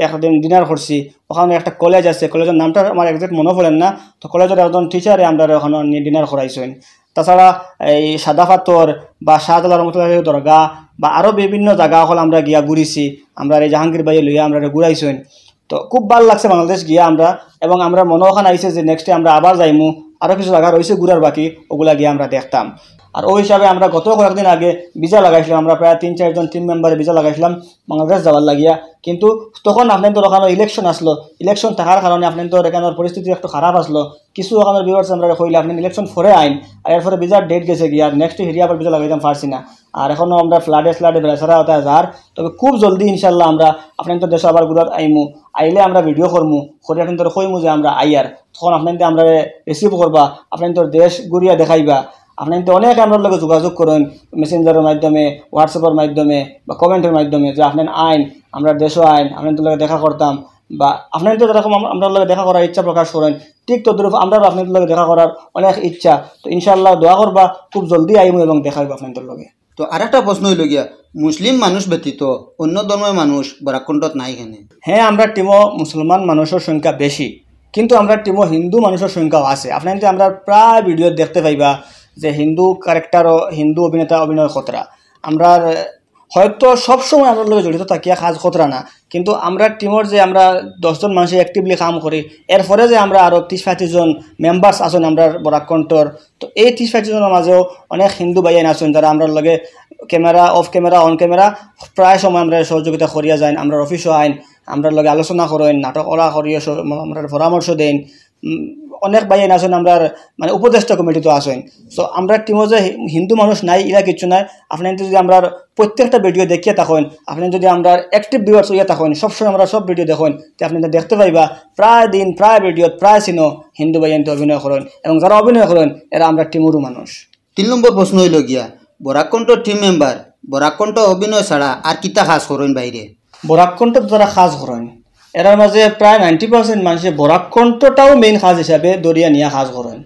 একদিন dinner করছি। ওখানো একটা কলেজ আছে, কলেজর নামটা আমার exact মনো পড়ের না। তো কলেজর একজন teacher-এ আমরারে ওখানো নিয়া dinner করাইছইন। তাছাড়া এই সাদা পাথর বা শাহজালাল রহমতুল্লাহ আলাইহির দরগা বা আরো বিভিন্ন জাগা অকল আমরা গিয়া ঘুরিছি। আমরারে জাহাঙ্গীর ভাইয়ে লইয়া আমরারে ঘুরাইছইন। তো খুব ভালা লাগছে বাংলাদেশ গিয়া আমরা, এবং আমরার মনো ওখান আইছে যে next-এ আমরা আবার যাইমু, আরো কিছু জাগা রইছে ঘুরার বাকি, ওগুলা গিয়া আমরা দেখতাম। আর অউ হিসাবে আমরা গত কয়েকদিন আগে visa লাগাইছলাম, আমরা প্রায় তিন চাইরজন team member-এ visa লাগাইছলাম বাংলাদেশ যাওয়ার লাগিয়া। কিন্তু তখন আপনাইনতর ওখানো election আছলো, election থাকার কারণে আপনাইনতর এখানোর পরিস্থিতি একটু খারাপ আছলো। কিছু ওখানোর viewers আমরারে কইলা, আপনে election পরে আইন, আর এরপরে visa-র date গেছে গিয়া, আর next হিরিয়া আবার visa লাগাইতাম পারছি না। আর এখনো আমরা flood-এ flood-এ বেড়াছেড়া অতা যার, তবে খুব জলদি ইনশাআল্লাহ আমরা আপনাইনতর দেশো আবার ঘুরাত আইমু, আইলে আমরা video করমু, করি আপনাইনতরে কইমু যে আমরা আইয়ার। তখন আপনাইনতে আমরারে receive করবা, আপনাইনতর দেশ ঘুরিয়া দেখাইবা। আপনাইনতে অনেকে আমরার লগে যোগাযোগ করইন, Messenger-র মাধ্যমে, WhatsApp-র মাধ্যমে বা comment-র মাধ্যমে যে আপনাইন আইন, আমরার দেশো আইন, আপনাইনতর লগে দেখা করতাম, বা আপনাইনতে যেরকম আম-, আমরার লগে দেখা করার ইচ্ছা প্রকাশ করইন, ঠিক তদ্রূপ আমরারও আপনাইনতর লগে দেখা করার অনেক ইচ্ছা। তো ইনশাআল্লাহ দোয়া করবা, খুব জলদি আইমু এবং দেখা অইবো আপনাইনতর লগে। তো আরেকটা প্রশ্ন অইলো গিয়া, মুসলিম মানুষ ব্যতীত অন্য ধর্মর মানুষ বরাক কণ্ঠত নাই কেনে? হ্যাঁ, আমরার team-ও মুসলমান মানুষর সংখ্যা বেশি, কিন্তু আমরার team-ও হিন্দু মানুষর সংখ্যাও আছে। আপনাইনতে আমরার প্রায় video দেখতে পাইবা যে হিন্দু character-ও হিন্দু অভিনেতা অভিনয় করতরা। আমরার হয়তো সবসময় আমরার লগে জড়িত থাকিয়া কাজ করতরা না, কিন্তু আমরার team-র যে আমরা দশ জন মানুষে actively কাম করি, এরপরে যে আমরা আরো ত্রিশ পঁয়ত্রিশ জন members আছইন আমরার বরাক কণ্ঠর, তো এই ত্রিশ পঁয়ত্রিশ জনর মাঝেও অনেক হিন্দু ভাইয়াইন আছইন যারা আমরার লগে camera, off camera, on camera প্রায় সময় আমরারে সহযোগিতা করিয়া যাইন, আমরার office-ও আইন, আমরার লগে আলোচনা করইন, নাটক অলা করিয়া স-, আমরারে পরামর্শ দেইন। উম, অনেক ভাইয়াইন আছইন আমরার মানে উপদেষ্টা committee-ত আছইন। So আমরার team-ও যে হি-, হিন্দু মানুষ নাই, ইলা কিচ্ছু নাই। আপনাইনতে যদি আমরার প্রত্যেকটা video দেখিয়া থাকইন, আপনাইনতে যদি আমরার active viewers অইয়া থাকইন, সবসময় আমরার সব video দেখইন, তে আপনাইনতে দেখতে পাইবা প্রায় দিন, প্রায় video-ত, প্রায় scene-ও হিন্দু ভাইয়াইন্তে অভিনয় করইন, এবং যারা অভিনয় করইন, এরা আমরার team-রউ মানুষ। তিন নম্বর প্রশ্ন অইলো গিয়া, বরাক কণ্ঠ team member বরাক কণ্ঠ অভিনয় ছাড়া আর কিতা কাজ করইন বাইরে? বরাক কণ্ঠত যারা কাজ করইন, এরার মাঝে প্রায় ninety percent মানষে বরাক কণ্ঠটাও main কাজ হিসাবে ধরিয়া নিয়া কাজ করইন।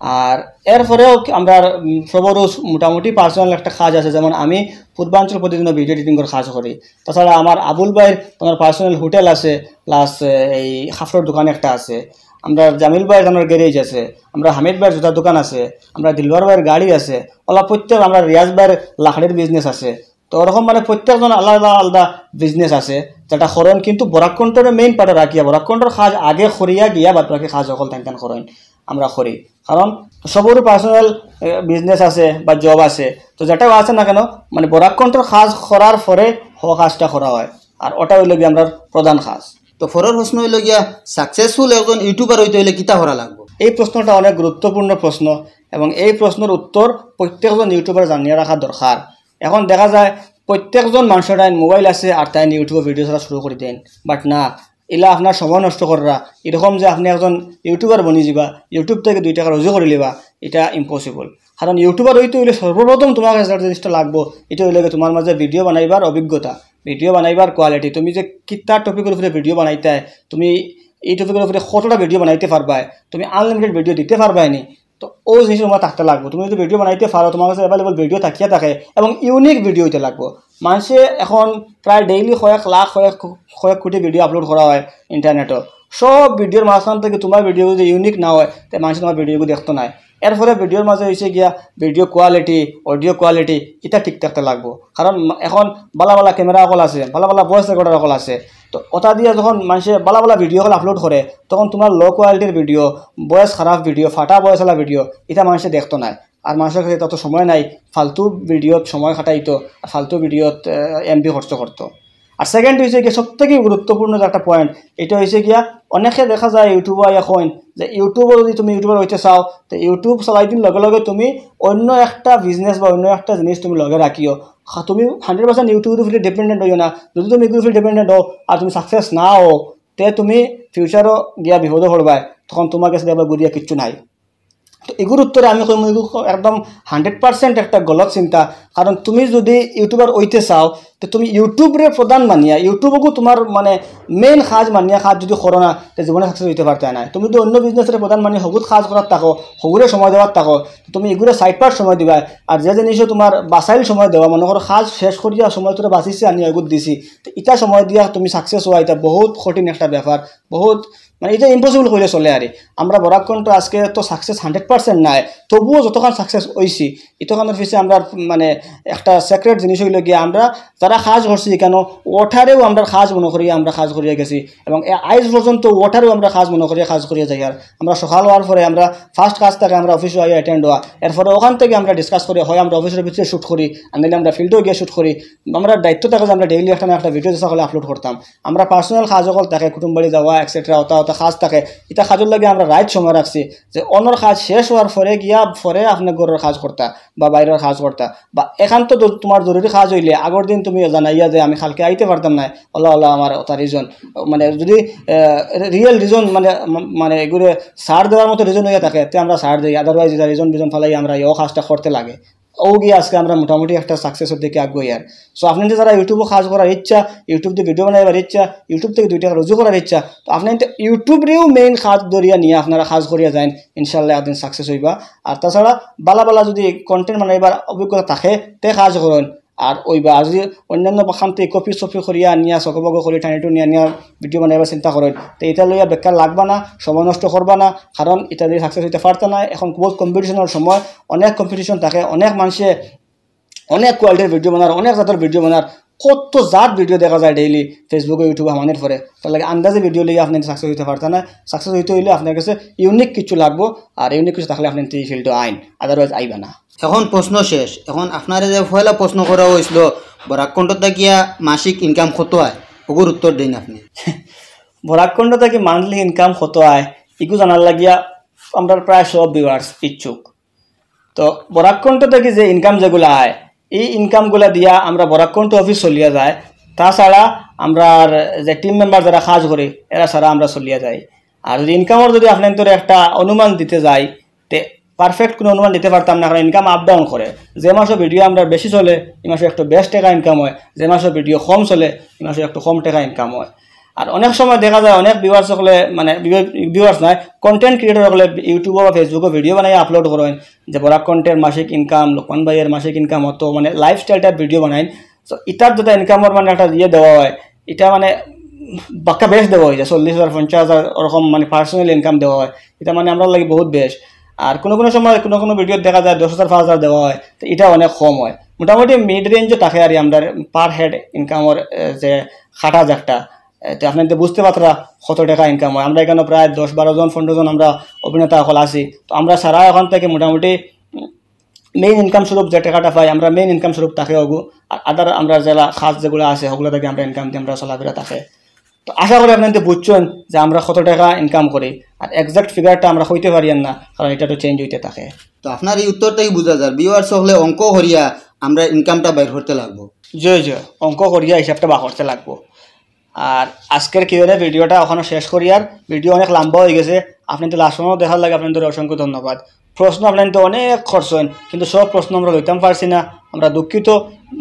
আর এরপরেও কি আমরার, উম, সবরও মোটামুটি personal একটা কাজ আছে, যেমন আমি পূর্বাঞ্চল প্রতিদিনও video editing-র কাজ করি। তাছাড়া আমার আবুল ভাইর তানর personal হোটেল আছে, plus, এ, এই কাপড়র দোকান একটা আছে। আমরার জামিল ভাইর তানর garage আছে, আমরার হামিদ ভাইর জুতার দোকান আছে, আমরার দিলবার ভাইর গাড়ি আছে। অলা প্রত্যেক, আমরার রিয়াজ ভাইর লাকড়ির business আছে। তো ওরকম মানে প্রত্যেকজন আলাদা আলাদা business আছে যেটা করইন, কিন্তু বরাক কণ্ঠরে main part-এ রাখিয়া বরাক কণ্ঠর কাজ আগে করিয়া গিয়া বাদ বাকি কাজ অকল তাইন তান করইন, আমরা করি। কারণ সবরও personal, এ, business আছে বা job আছে, তো যেটাও আছে না কেন, মানে বরাক কণ্ঠর কাজ করার পরে হ কাজটা করা হয়, আর ওটা অইলো গিয়া আমরার প্রধান কাজ। তো পরের প্রশ্ন অইলো গিয়া, successful একজন YouTuber অইতে অইলে কিতা করা লাগবো? এই প্রশ্নটা অনেক গুরুত্বপূর্ণ প্রশ্ন, এবং এই প্রশ্নর উত্তর প্রত্যেকজন YouTuber জানিয়া রাখা দরকার। এখন দেখা যায় প্রত্যেকজন মানষর তাইন mobile আছে আর তাইন YouTube-ও video ছাড়া শুরু করি দেইন, but না, ইলা আপনার সময় নষ্ট কররা। এরকম যে আপনে একজন YouTuber বনি যিবা, YouTube থাকি দুই টেকা রুজি করি লিবা, ইটা impossible। কারণ YouTuber অইতে অইলে সর্বপ্রথম তুমার কাছে যে জিনিসটা লাগবো, ইটা অইলো গিয়া তুমার মাঝে video বানাইবার অভিজ্ঞতা, video বানাইবার quality। তুমি যে কিতা topic-র উপরে video বানাইতায়, তুমি এই topic-র উপরে কতটা video বানাইতে পারবায়, তুমি unlimited video দিতে পারবায় নি, তো অউ জিনিস তুমার থাকতে লাগবো। তুমি যদি ভিডিও বানাইতে পারো, তুমার কাছে অ্যাভেলেবল ভিডিও থাকিয়া থাকে এবং ইউনিক ভিডিও অইতে লাগবো। মানষে এখন প্রায় ডেইলি কয়েক লাখ, কয়েক, কয়েক কোটি ভিডিও আপলোড করা অয় ইন্টারনেটো। সব ভিডিওর মাঝখান থাকি তুমার ভিডিও যদি ইউনিক না অয়, তে মানষে তুমার ভিডিওগু দেখতো নায়। এরপরে ভিডিওর মাঝে অইছে গিয়া ভিডিও কোয়ালিটি, অডিও কোয়ালিটি, ইতা ঠিক থাকতে লাগবো। কারণ মা-, এখন ভালা ভালা ক্যামেরা অকল আছে, ভালা ভালা ভয়েস রেকর্ডার অকল আছে। তো ওটা দিয়া যখন মানষে ভালা ভালা ভিডিও অকল আপলোড করে, তখন তুমার লো কোয়ালিটির ভিডিও, ভয়েস খারাপ ভিডিও, ফাটা ভয়েস ওলা ভিডিও, ইতা মানষে দেখতো নায়। আর মানষর কাছে তত সময় নাই ফালতু ভিডিওত সময় কাটাইতো, আর ফালতু ভিডিওত, আহ, এমবি খরচ করতো। আর সেকেন্ড অইছে কি, সব থাকি গুরুত্বপূর্ণ যে একটা পয়েন্ট, ইটা অইছে গিয়া, অনেকে দেখা যায় ইউটিউবে আইয়া কইন যে ইউটিউবে যদি তুমি ইউটিউবার অইতে চাও, তে ইউটিউব চালাইতে লগে লগে তুমি অন্য একটা বিজনেস বা অন্য একটা জিনিস তুমি লগে রাখিও। খা-, তুমি হান্ড্রেড পার্সেন্ট ইউটিউবর উপরে ডিপেন্ডেন্ট অইও না। যদি তুমি ইউটিউবর উপরে ডিপেন্ডেন্ট অও আর তুমি সাকসেস না অও, তে তুমি ফিউচারো গিয়া বিপদো পড়বায়, তখন তুমার কাছে দেখবা ঘুরিয়া কিচ্ছু নাই। তো ইগুর উত্তরে আমি কইমু, ইগু একদম হান্ড্রেড পার্সেন্ট একটা গলত চিন্তা। কারণ তুমি যদি ইউটিউবার অইতে চাও, তো তুমি ইউটিউবরে প্রধান মানিয়া, ইউটিউবগু তুমার মানে মেইন কাজ মানিয়া কাজ যদি করো না, তে জীবনে সাকসেস অইতে পারতায় নায়। তুমি যদি অন্য বিজনেসরে প্রধান মানিয়া হগুত কাজ করাত থাকো, হগুরে সময় দেওয়াত থাকো, তো তুমি ইগুরে সাইড পার্ট সময় দিবায়। আর যে জিনিসো তুমার বাসাইল সময় দেওয়া, মনে করো কাজ শেষ করিয়া সময় তোরে বাঁচিছে, আনিয়া ইগুত দিছি, তো ইটা সময় দিয়া তুমি সাকসেস অওয়া, ইটা বহুত কঠিন একটা ব্যাপার, বহুত মানে ইটা ইম্পসিবল কইলে চলে। আরে আমরা বরাক কণ্ঠ আজকে তো সাকসেস হান্ড্রেড পার্সেন্ট নায়, তবুও যতখান সাকসেস অইছি, ইতখানর পিছে আমরা মানে একটা সিক্রেট জিনিস অইলো গিয়া, আমরা যারা কাজ করছি ইখানো, ওটারেও আমরা কাজ মনে করি, আমরা কাজ করিয়া গেছি। এবং এ আইজ পর্যন্ত ওটারেও আমরা কাজ মনে করি, কাজ করিয়া যাই। আর আমরা সকাল অওয়ার পরে আমরা ফার্স্ট কাজ থাকে আমরা অফিসো আইয়া অ্যাটেন্ড অওয়া, এরপরে ওখান থাকি আমরা ডিসকাস করি, হয় আমরা অফিসর ভিতরে শ্যুট করি, আর নাইলে আমরা ফিল্ডো গিয়া শ্যুট করি। আমরা দায়িত্ব থাকে যে আমরা ডেইলি একটা না একটা ভিডিও যেসা অইলে আপলোড করতাম। আমরা পার্সোনাল কাজ অকল থাকে, কুটুম বাড়ি যাওয়া, এটসেট্রা, ওটা ওটা কাজ থাকে। ইতা কাজর লাগি আমরা রাইত সময় রাখছি, যে অন্যর কাজ শেষ অওয়ার পরে গিয়া পরে আপনে ঘরর কাজ করতা বা বাইরর কাজ করতা, বা একান্ত জ-, তুমার জরুরি কাজ অইলে আগর দিন তুমি জানাইয়া যে আমি কালকে আইতে পারতাম নায়, অলা অলা আমার ওটা রিজন, মানে যদি, আহ, রিয়েল রিজন মানে, ম-, মানে ইগুরে ছাড় দেওয়ার মতো রিজন অইয়া থাকে, তে আমরা ছাড় দেই, আদারওয়াইজ ইটা রিজন বিজন ফালাই আমরা অউ কাজটা করতে লাগে। অউ গিয়া আজকে আমরা মোটামুটি একটা সাকসেসর দিকে আগুয়াইয়ার। So আপনাইনতে যারা ইউটিউবো কাজ করার ইচ্ছা, ইউটিউব দি ভিডিও বানাইবার ইচ্ছা, ইউটিউব থাকি দুই টেকা রুজি করার ইচ্ছা, তো আপনাইনতে ইউটিউবরেও মেইন কাজ ধরিয়া নিয়া আপনারা কাজ করিয়া যাইন, ইনশাআল্লাহ একদিন সাকসেস অইবা। আর তাছাড়া ভালা ভালা যদি কন্টেন্ট বানাইবার অভিজ্ঞতা থাকে, তে কাজ করইন। আর অইবা, আর যদি অন্যান্য বাখান্তে কপি সপি করিয়া আনিয়া, সকবগ করি টানি টুনি আনিয়া ভিডিও বানাইবার চিন্তা করইন, তে ইটা লইয়া বেকার লাগবা না, সময় নষ্ট করবা না, কারণ ইটা দিয়া সাকসেস অইতে পারতা নায়। এখন বহুত কম্পিটিশনর সময়, অনেক কম্পিটিশন থাকে, অনেক মানষে অনেক কোয়ালিটির ভিডিও বানার, অনেক জাতর ভিডিও বানার, কত জাত ভিডিও দেখা যায় ডেইলি Facebook, ইউটিউব হামানির পরে। তার লাগি আন্দাজি ভিডিও লইয়া আপনে সাকসেস অইতে পারতা নায়। সাকসেস অইতে অইলে আপনার কাছে ইউনিক কিছু লাগবো, আর ইউনিক কিছু থাকলে আপনে এই ফিল্ডো আইন, আদারওয়াইজ আইবা না। এখন প্রশ্ন শেষ। এখন আপনারে যে পয়লা প্রশ্ন করা অইছিল, বরাক কণ্ঠ থাকিয়া মাসিক ইনকাম কত অয়, অগুর উত্তর দেইন আপনে। বরাক কণ্ঠ থাকি মান্থলি ইনকাম কত অয়, ইগু জানার লাগিয়া আমরার প্রায় সব ভিউয়ার্স ইচ্ছুক। তো বরাক কণ্ঠ থাকি যে ইনকাম যেগুলা অয়, এই ইনকামগুলা দিয়া আমরা বরাক কণ্ঠ অফিস চলিয়া যায়। তাছাড়া আমরার যে টিম মেম্বার যারা কাজ করে, এরা ছাড়া আমরা চলিয়া যাই। আর যদি ইনকামর যদি আপনাইনতরে একটা অনুমান দিতে যাই, তে পারফেক্ট কুনু অনুমান দিতে পারতাম না, কারণ ইনকাম আপ ডাউন করে। যে মাসো ভিডিও আমরার বেশি চলে, ই মাসো একটু বেশ টেকা ইনকাম অয়, যে মাসো ভিডিও কম চলে, ই মাসো একটু কম টেকা ইনকাম অয়। আর অনেক সময় দেখা যায় অনেক ভিউয়ার্স অকলে, মানে ভিউয়ার্স নায়, কন্টেন্ট ক্রিয়েটর অকলে ইউটিউবো বা Facebook-ও ভিডিও বানাইয়া আপলোড করইন যে বরাক কণ্ঠর মাসিক ইনকাম, লোকমান ভাইর মাসিক ইনকাম অত, মানে লাইফস্টাইল টাইপ ভিডিও বানাইন। তো ইতার যেটা ইনকামর মানে একটা ইয়ে দেওয়া অয়, ইটা মানে বাক্কা বেশ দেওয়া অয়, চল্লিশ হাজার, পঞ্চাশ হাজার ওরকম মানে পার্সোনাল ইনকাম দেওয়া অয়। ইটা মানে আমরার লাগি বহুত বেশ। আর কুনু কুনু সময় কুনু কুনু ভিডিওত দেখা যায় দশ হাজার, পাঁচ হাজার দেওয়া অয়, তো ইটা অনেক কম অয়। মোটামুটি মিড রেঞ্জো থাকে আর কি আমরার পার হেড ইনকামর, এ, যে খাটা যাকটা, এ, তো আপনাইনতে বুঝতে পাররা কত টেকা ইনকাম অয়। আমরা ইখানো প্রায় দশ বারো জন, পনরো জন আমরা অভিনেতা অকল আছি। তো আমরা ছাড়া অখান থাকি মোটামুটি, উম, মেইন ইনকাম স্বরূপ যে টেকাটা পাই, আমরার মেইন ইনকাম স্বরূপ থাকে অগু। আর আদার আমরার যেলা কাজ যেগুলা আছে, হগুলা থাকি আমরার ইনকাম দি আমরার চলাফিরা থাকে। তো আশা করি আপনাইনতে বুঝছইন যে আমরা কত টেকা ইনকাম করি। আর এক্সাক্ট ফিগারটা আমরা কইতে পারিয়ার না, কারণ ইটা তো চেঞ্জ অইতে থাকে। তো আপনার ই উত্তর থাকি বুঝা যার, ভিউয়ার্স অকলে অঙ্ক করিয়া আমরার ইনকামটা বাইর করতে লাগবো। জি, জি, অঙ্ক করিয়া হিসাবটা বার করতে লাগবো। আর আজকের কিউএনএ ভিডিওটা অখানো শেষ করিয়ার, ভিডিও অনেক লাম্বা অইগেছে। আপনাইনতে লাস্ট পর্যন্ত দেখার লাগি আপনাইনতরে অসংখ্য ধন্যবাদ। প্রশ্ন আপনাইনতে অনেক করছইন, কিন্তু সব প্রশ্ন আমরা লইতাম পারছি না, আমরা দুঃখিত।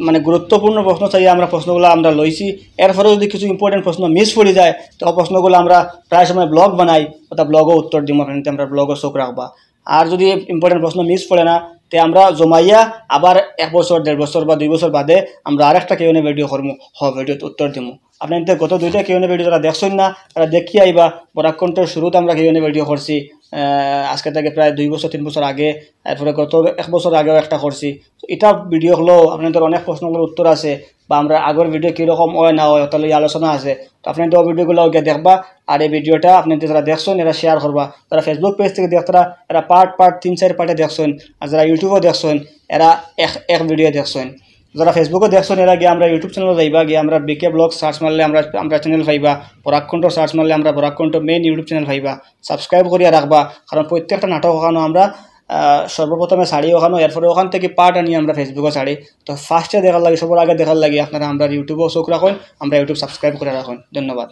মানে গুরুত্বপূর্ণ প্রশ্ন চাইয়া আমরা প্রশ্নগুলা আমরা লইছি। এরপরেও যদি কিছু ইম্পর্টেন্ট প্রশ্ন মিস পড়ি যায়, তো প্রশ্নগুলা আমরা প্রায় সময় ব্লগ বানাই, অতা ব্লগো উত্তর দিমু, আপনাইনতে আমরার ব্লগো চোখ রাখবা। আর যদি ইম্পর্টেন্ট প্রশ্ন মিস পড়ে না, তে আমরা জমাইয়া আবার এক বছর, দেড় বছর বা দুই বছর বাদে আমরা আরেকটা কিউ এন্ড এ ভিডিও করমু, হ ভিডিওত উত্তর দিমু। আপনারা গত দুইটা কিউ এন্ড এ ভিডিও যারা দেখছইন না, তারা দেখিয়া আইবা। বরাক কণ্ঠর শুরুত আমরা কিউ এন্ড এ ভিডিও করছি, আহ, আজকে থাকি প্রায় দুই বছর, তিন বছর আগে, এরপরে গত এক বছর আগেও একটা করছি। তো ইটা ভিডিও হলো আপনারার অনেক প্রশ্নগুলোর উত্তর আছে, বা আমরার আগর ভিডিও কীরকম অয় না অয়, ওটা লইয়া আলোচনা আছে। তো আপনারা ও ভিডিওগুলো গিয়া দেখবা, আর এই ভিডিওটা আপনারা যারা দেখছইন, এরা শেয়ার করবা। যারা Facebook পেজ থাকি দেখরা, এরা পার্ট পার্ট তিন চাইর পার্টে দেখছইন, আর যারা YouTube-ও দেখছইন, এরা এক এক ভিডিও দেখছইন। যারা Facebook-ও দেখছইন, এরা গিয়া আমরার YouTube চ্যানেলো যাইবা, গিয়া আমরার বিকে ব্লগ সার্চ মারলে আমরা, আমরার চ্যানেল পাইবা, বরাক কণ্ঠ সার্চ মারলে আমরা বরাক কণ্ঠ মেইন YouTube চ্যানেল পাইবা। সাবস্ক্রাইব করিয়া রাখবা, কারণ প্রত্যেকটা নাটক ওখানো আমরা, আহ, সর্বপ্রথমে ছাড়ি ওখানো, এরপরে ওখান থাকি পার্ট আনি আমরা Facebook-ও ছাড়ি। তো ফার্স্টে দেখার লাগি, সবার আগে দেখার লাগি আপনারা আমরার YouTube-ও চোখ রাখইন, আমরার YouTube সাবস্ক্রাইব করিয়া রাখইন। ধন্যবাদ।